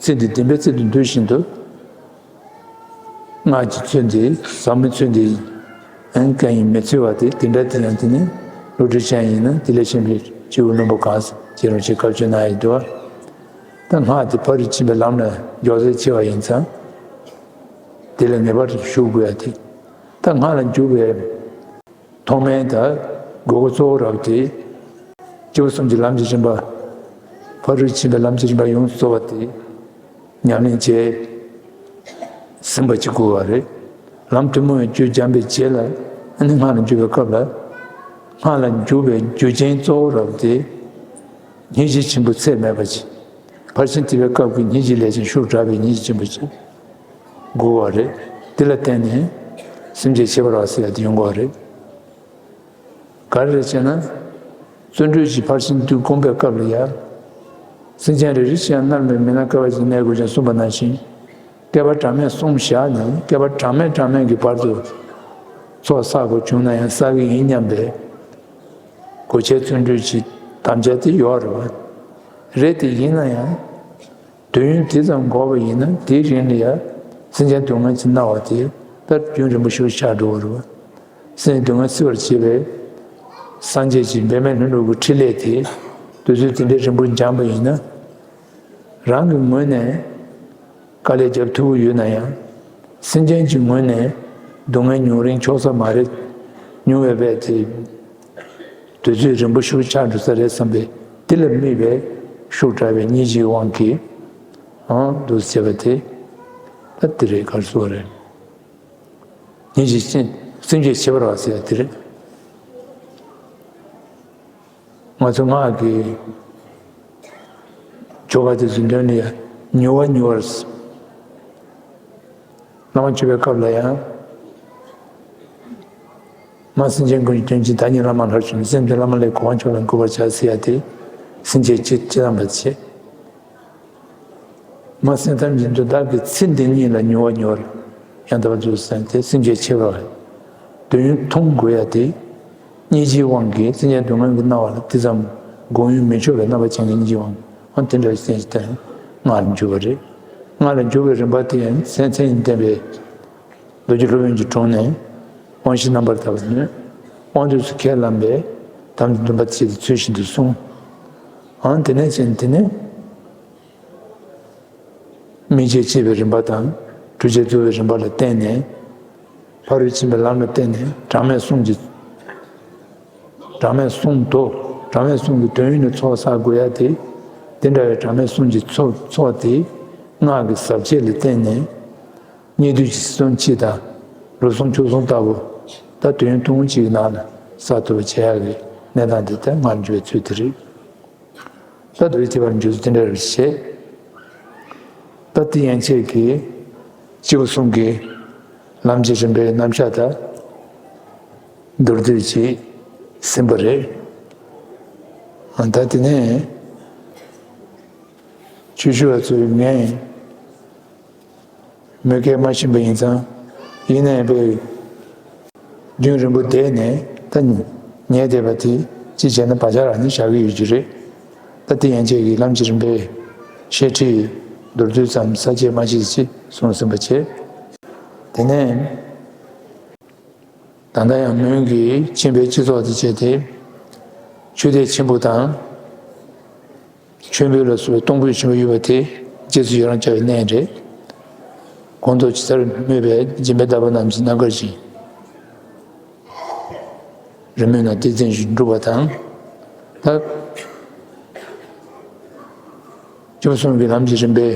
ཚིག་འདི་བདེན་པའི་ཚིག་ཏུ་འདོད་བཞིན་དུ། སྔགས་ཀྱི་ཚུལ་འདི་ཟབ་མོའི་ཚུལ་འདི། ཨན་གང་ཡིན་མི་འཚོལ་བ་དེ། དེ་འདྲ་དེ་ཡང་དེ་ནི་བློ་གྲོས་ཅན་ཡིན་ན། དེ་ལས་གཞན་པའི་སྐྱེས་བུ་བླུན་པོ་གང་ཞིག་རུང་ཞེས་བཀའ་བཅོས་གནང་ཡོད་དོ། ད་སྔགས་དེ་ཕ་རོལ་ཕྱིན་པའི་ལམ་ལ་མགྱོགས་ཚད་ཆེ་བ་ཡིན་ཙང་། དེ་ལ་ངེས་པར་དུ་ཞུགས་དགོས་ཡ་དེ། ད་སྔགས་ལ་འཇུག་པའི་ཐོག་མའི་ད་དགོས་མཁོ་གཙོ་བོ་རབ་དེ། སྐྱེས་བུ་གསུམ་གྱི་ལམ་གྱི་རིམ་པ། ཕ་རོལ་ཕྱིན་པའི་ལམ་གྱི་རིམ་པ་ཡོངས་སུ་རྫོགས་པ་དེ་ཉམས་ལེན་བྱས་ཟིན་པ་ཅིག་དགོས་པ་རེད། ལམ་ཐུན་མོང་བའི་རྒྱུད་སྦྱངས་པའི་རྗེས་ལ། ཨ་ནི་སྔགས་ལ་འཇུག་པའི་སྐབས་ལ། སྔགས་ལ་འཇུག་པའི་རྒྱུ་རྐྱེན་གཙོ་བོ་རབ་དེ། སྙིང་རྗེ་ཆེན་པོ་ཚད་མེད་པ་ཅིག་ཕར་ཕྱིན་ཐེག་པའི་སྐབས་ཀྱི་སྙིང་རྗེ་ལས་ཀྱང་ཤུགས་དྲག་པའི་སྙིང་རྗེ་ཆེན་པོ་ཅིག་དགོས་པ་རེད། དེ་ལ་བརྟེན་ནས་སེམས་བསྐྱེད་ཁྱད་པར་བ་ཟེར་ཡ་དེ་ཡོང་གི་བ་རེད། ག་རེ་རེད་ཅེ་ན། བརྩོན་འགྲུས་ཀྱིས་ཕར་ཕྱིན་དུ་བསྒོམ་པའི་སྐབས་ལ་ཡ། སེམས་ཅན་རེ་རེ་བཞིན་མནར་མེད་མི་སྣང་བསྐལ་པ་བཞིན་གནས་དགོས་ཀྱང་གསུངས་པ་ནང་བཞིན། བསྐལ་པ་གྲངས་མེད་གསུམ་བཞག་ནས། བསྐལ་པ་གྲངས་མེད་གྲངས་མེད་ཀྱི་བར་དུ་ཚོགས་བསགས་དགོས་བྱུང་ན་ཡང་བསགས་ཀྱི་ཡིན་སྙམ་པའི་གོ་ཆའི་བརྩོན་འགྲུས་ཀྱི་དམ་བཅའ་དེ་ཡོད་རེད་བ། རེད་དེ་ཡིན་ན་ཡང་། དུས་ཡུན་དེ་ཙམ་འགོར་བ་ཡིན་ན། དེའི་རིང་ལ་ཡང་སེམས་ཅན་སྡུག་བསྔལ་གྱིས་མནར་བ་དེ་ད་རྒྱུན་རིང་པོ་ཞིག་ཆགས་འགྲོ་བ་རེད་བ། སེམས་སྡུག་བསྔལ་སེལ་བར་བྱེད་པའི་སངས་རྒྱས་ཀྱི་འབད་མེད་ལྷུན་གྲུབ་ཀྱི་ཕྲིན་ལས་དེ་དུས་ཚོད་དེ་འདྲའི་རིང་པོ་འགྱངས་པ་ཡིན་ན། རང་གི་ངོས་ནས་དཀའ་ལས་རྒྱབ་ཐུབ་ཀྱི་ཡོད་ན་ཡང་། སེམས་ཅན་གྱི་ངོས་ནས་སྡུག་བསྔལ་ཉུང་རིང་ཆོག་ས་མ་རེད། མྱོང་བའི་རྦད་དེ་དུས་ཚོད་རིང་པོ་ཞིག་ཆགས་འགྲོ་ས་རེད་བསམ་པའི་དེ་ལ་དམིགས་པའི་ཤུགས་དྲག་པའི་སྙིང་རྗེའི་དབང་གིས་ཨང་འདུག་ཟེར་བ་དེ་ད་དེ་རེད། ག་རེ་ཟེར་དགོས་རེད། སྙིང་རྗེ་ཅན་སེམས་བསྐྱེད་ཆེ་བར་བ་ཟེར་བ་དེ་རེད། ང་ཚོ་སྔགས་ཀྱི་ཆོ་ག་དེ་ཚོའི་མདུན་ནས་མྱུར་བ་མྱུར་བར། བླ་མ་མཆོད་པའི་སྐབས་ལ་ཡང་། མ་སེམས་ཅན་ཀུན་གྱི་དོན་བྱེད་བདག་ཉིད་བླ་མ་ལྷར་བཅས་ནས། སེམས་ཅན་བླ་མ་ལས་གོ་འཕང་མཆོག་ལ་འགོད་པར་བྱ་ཟེར་ཡ་དེ་སེམས་བསྐྱེད་ཅི་ཅི་ཙམ་པ་བྱེད། མ་སེམས་ཐམས་ཅད་དུ་བདག་གི་ཚེ་འདི་ཉིད་ལ་མྱུར་བ་མྱུར་བར་ཡང་དག་པར་རྫོགས་སུ་སངས་ཏེ་སེམས་བསྐྱེད་ཆེ་བ། དོན་མཐོང་དགོས་ཡ་དེ་སྙིང་རྗེའི་དབང་གིས་སེམས་ཅན་སྡུག་བསྔལ་གྱིས་མནར་བ་ལ་དེ་ཙམ་དགོངས་ཡུལ་མི་ཆོད་པའི་རྣམ་པ་ཅན་གྱི་སྙིང་རྗེའི་དབང་གིས་ཨ་དེ་འདྲ་བའི་སེམས་ཅན་དེ་སྔགས་ལ་འཇུག་པ་རེད། སྔགས་ལ་འཇུག་པའི་རིམ་པ་དེ་ཡང་མཚན་མཚན་ཉིད་ལྡན་པའི་རྡོ་རྗེ་སློབ་དཔོན་གྱི་དྲུང་ནས་དབང་བཞི་རྣམ་པར་དག་པ་ནས་དབང་དུས་སུ་ཁས་བླངས་པའི་དམ་དུ་འདུན་པ་བྱས་ཏེ་ཚུལ་བཞིན་དུ་བསྲུང་། ཨང་དེ་ནས་ཕྱིན་དེ་ནས། སྨིན་བྱེད་བསྐྱེད་པའི་རིམ་པ་དང་སྒྲུབ་བྱེད་རྫོགས་པའི་རིམ་པ་ལ་བརྟེན་ནས། ཕ་རོལ་ཕྱིན་པའི་ལམ་ལ་བརྟེན་ནས་གྲངས་མེད་གསུམ་གྱི། གྲངས་མེད་གསུམ་དུ། གྲངས་མེད་གསུམ་གྱི་དོན་ཡོད་ནས་ཚོགས་བསགས་དགོས་ཡ་དེ། དེ་འདྲ་བའི་གྲངས་མེད་གསུམ་གྱི་ཚོགས་ཚོགས་དེ་སྔགས་ཀྱི་ཟབ་ཁྱད་ལ་བརྟེན་ནས། སྙིགས་དུས་ཀྱི་སྲིད་དོན་སྤྱི་དང་། ལུས་ཟུངས་སྤྱོད་ཟུངས་ལྟ་བུ། ད་དོན་ཐུང་ངུ་གཅིག་གི་ནང་ལ་བསགས་ཐུབ་པ་བྱེད་ཡ་གི་གནས་སྟངས་དེ་ལྟར་སྔར་འཇུག་པའི་ཚུལ་དེ་རེད། ད་དུ་ཡི་ཐེ་བར་འཇུག་དེ་འདྲ་རེ་བྱེད། ད་དེ་ཡན་ཆད་ཀྱིས་སྐྱེས་བུ་གསུམ་གྱི་ལམ་གྱི་རིམ་པའི་རྣམ་གཞག་དང་མདོར་བསྡུས་ཀྱིས་ཟིན་པ་རེད། ད་དེ་ནས་ཆོས་ཞུ་བ་ཚོས་ངས། མོས་སྐད་མ་ཤེས་པ་ཡིན་ཙང་། ཡིན་ནའི་པའི་རྒྱུན་རིང་པོ་བསྡད་ནས་ད་ཉལ་བསྡད་པ་དེ་ཅི་བྱས་ན་བག་ཆགས་རག་ནས་བཞག་གི་ཡོད་ཀྱི་རེད། ད་དེ་ཡན་ཆད་ཀྱི་ལམ་གྱི་རིམ་པའི་བཤད་ཁྲིད་མདོར་བསྡུས་ཙམ་ས་བཅད་མ་ཤེས་ཅི་གསུངས་ཟིན་པ་བྱས། དེ་ནས། ད་ལྟ་ཡང་མོན་གྱི་ཁྱིམ་པའི་སྤྱི་ཚོགས་དེ་བྱས་ཏེ། ཆོས་སྡེ་ཆེན་པོ་དང་། མཆོད་འབུལ་ལ་སོགས་པའི་གཏོང་ཕོད་ཆེན་པོ་ཡོད་པ་དེ་རྗེས་སུ་ཡི་རང་བྱ་བའི་གནས་རེད། གོང་དུ་ཇི་ལྟར་སྨོས་པའི་སྦྱིན་པའི་བདག་པོ་རྣམས་ཀྱིས་རྣམ་དཀར་ཅན་རི་མོའི་ནང་ཏིག་ཙམ་ཞིག་འབྲུ་བ་དང་། ད་སྐྱེས་བུ་གསུམ་གྱི་ལམ་གྱི་རིམ་པའི་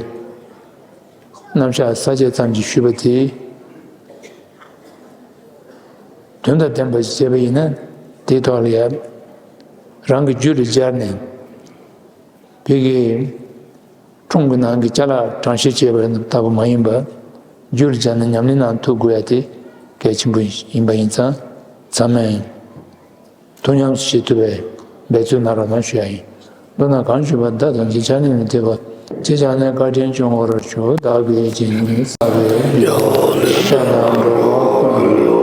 རྣམ་གཞག་ས་བཅད་ཙམ་ཞིག་ཞུས་པ་དེ། དོན་དང་ལྡན་པ་ཞིག་བྱས་པ་ཡིན་ན་དེའི་ཐོག་ལ་ཡང་རང་གི་རྒྱུད་ལ་སྦྱར་ནས། བོད་ཀྱི་འཁྲུངས་ཀྱི་ནང་གི་ཅ་ལག་གྲངས་བཤེར་བྱས་པ་ལྟ་བུ་མ་ཡིན་པར་རྒྱུད་ལ་སྦྱར་ནས་ཉམས་ལེན་གནང་ཐུབ་དགོས་ཡ་དེ་གལ་ཆེན་པོ་ཡིན་པ་ཡིན་ཙང་ཚང་མས། ཐུགས་ཉམས་སུ་བཞེས་ཐུབ་པའི་འབད་རྩོལ་གནང་རོགས་གནང་ཞུ་ཡ་ཡིན། མདོར་ན་གང་ཞུས་པ་བདག་ཐམས་ཅད་ཆ་ནས་མི་ཐེབས་པ། ཅི་བྱས་ནས་བཀའ་དྲིན་སྐྱོང་བར་ཤོག་བདག་གིས་བྱིན་ནས་བསགས་པའི་ཤ་དང་འགྲོ་བ་ཀུན།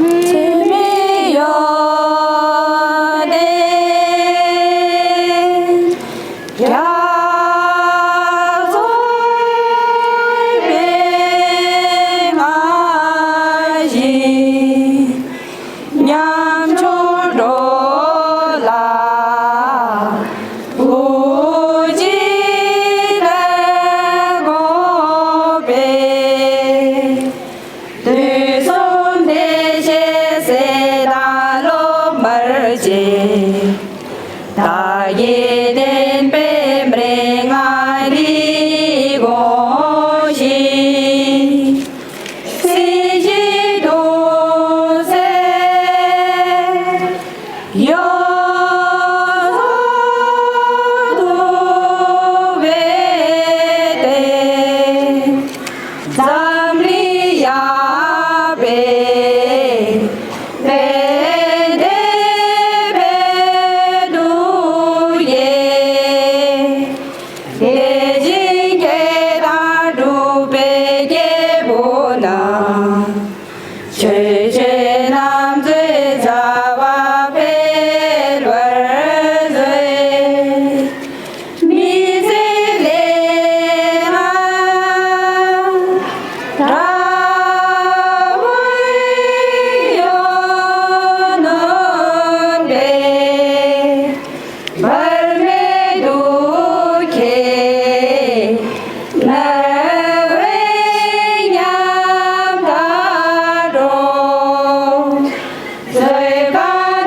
ཚད་མེད་ཡོན་ཏན་རྒྱ་མཚོ་པདྨ་བཞིན། ཉམ་ཆུང་འགྲོ་ལ་བུ་གཅིག་ལ་དགོངས་པས། དུས་གསུམ་བདེ་གཤེགས་སྲས་དང་སློབ་མར་བཅས། བདག་གིས་བསྟན་པའི་མན་ངག་འདི་དགོངས་ཤིག། སྲིད་ཞིའི་གདུང་སེལ་ཡོངས་སུ་འདུ་བའི་བརྟན། འཛམ་གླིང་ཡངས་པའི་དཔལ་ལྡན་འཕན་གདུགས་ཀྱིས། དེ་བཞིན་སྐྱེ་དང་གྲུབ་པའི་སྐྱེས་བུ་རྣམས། ཆོས་སྤྱོད་རྣམ་གསུམ་བྱ་བ་འཕེལ་བར་མཛོད། མི་ཚེ་ལས་ལ་དགྲ་བོས་གཡོ་ནོན་པའི། བར་མེད་དུ་ཁྱེད་ནར་བའི་ཉམ་ཐག་འགྲོ། བཟོད་པ་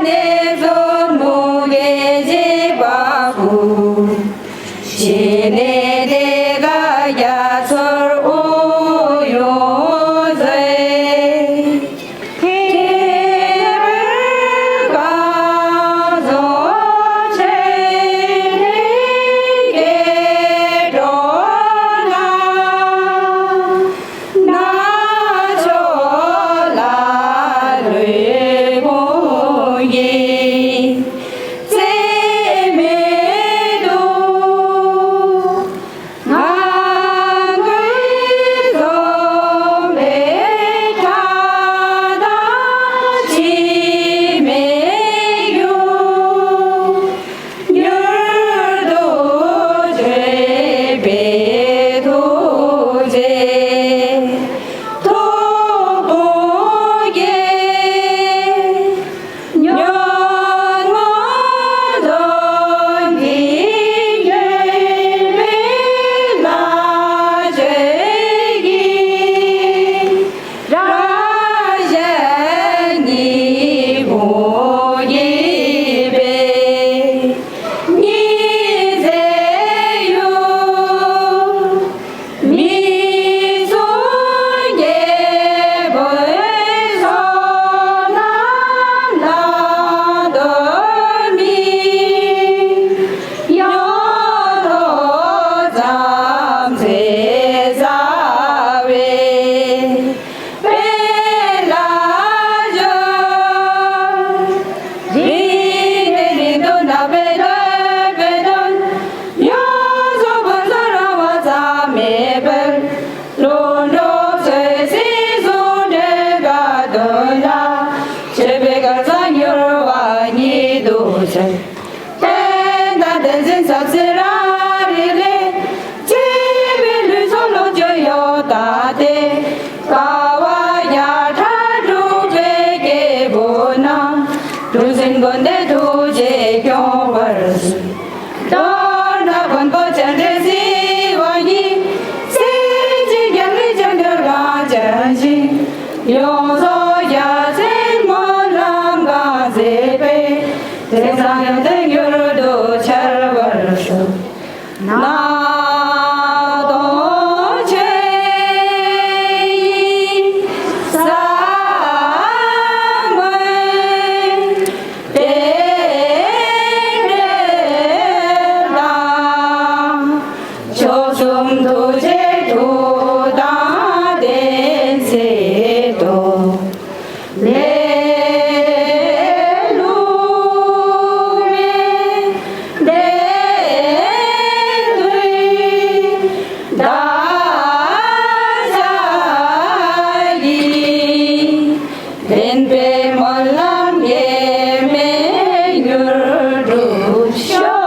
ནེ་ཙོ་མུ་གེ་འཇིགས་པ་ཀུན། ཞི་གནས་དེ་ཀ་རྒྱ་མཚོར་དབུགས་དབྱུང་མཛོད། ཁྱེད་བར་གང་བྱུང་ཆོས་ལས་སྐྱེས་འགྲོ་ན། ནག་ཕྱོགས་ལ་ལུས་ཕུང་གི་རྩེ་མེད་དུ། ང་རྒོད་འཛོམས་པའི་ཁྲག་དང་འཆི་མེད་རྒྱུ། མྱུར་དུ་བྱོན་པའི་ཐུགས་རྗེ་ཐོག་པོ་ཀྱེ། ཉོན་མོངས་འཛོམས་ཀྱི་ཡོན་མེད་ལ་བཅོལ་གྱིས། རང་གཞན་གཉིས་པོ་ཡིན་པས་ཉི་ཚེ་ཡུན། མི་གསུང་རྒྱལ་པོའི་བསོད་ནམས་ལ་ལྟོས་མི། ཡོངས་རྫོགས་བྱམས་བརྩེའི་རྩ་བའི་དཔལ་ལ་བྱོན། རིང་ནས་རིང་དུ་ནགས་པའི་བསྟོད་པའི་དོན། ཡོངས་སུ་ཕུན་སུམ་རིང་བ་ཙམ་མེད་པར། ལྷུན་གྲུབ་ཚོད་བསྲེ་ཟུང་འབྲེལ་དཀའ་དོན་ལ། སྤྱོད་པའི་དཀར་རྩ་མྱུར་བ་ཉིད་དུ་འཚལ། རྟེན་དང་བསྟན་འཛིན་ཟབ་གསལ་རང་རིག་ལས། སྐྱེས་པའི་ལུས་སྲོག་ལོངས་སྤྱོད་ཡོད་དག་སྟེ། དཀའ་བ་བརྒྱ་ཕྲག་སྒྲུབ་པའི་སྐྱེས་བུ་རྣམས། གྲུ་འཛིན་མགོན་བསྟེན་ཐུགས་རྗེས་སྐྱོང་བར་གསོལ། མདོར་ན་མགོན་པོ་སྤྱན་རས་གཟིགས་དབང་ཡིས། སྲིད་ཞིའི་རྒྱལ་བའི་སྤྱན་སྔར་གངས་ཅན་ཞིང་། ཡོངས་རྫོགས་རྒྱལ་བསྟན་སྨོན་ལམ་གང་མཛད་པའི། དེང་སང་ཡོན་ཏན་མྱུར་དུ་འཆར་བར་ཤོག། ནང་དོན་ཆོས་དབྱིངས་ཟབ་མོའི་རྟེན་འབྲེལ་དང་། མཆོག་གསུམ་ཐུགས་རྗེ་མཐུ་དང་ལྡན་ཚེ་ཐོབ། ལྡན་པའི་སྨོན་ལམ་འགལ་མེད་མྱུར་འགྲུབ་ཤོག།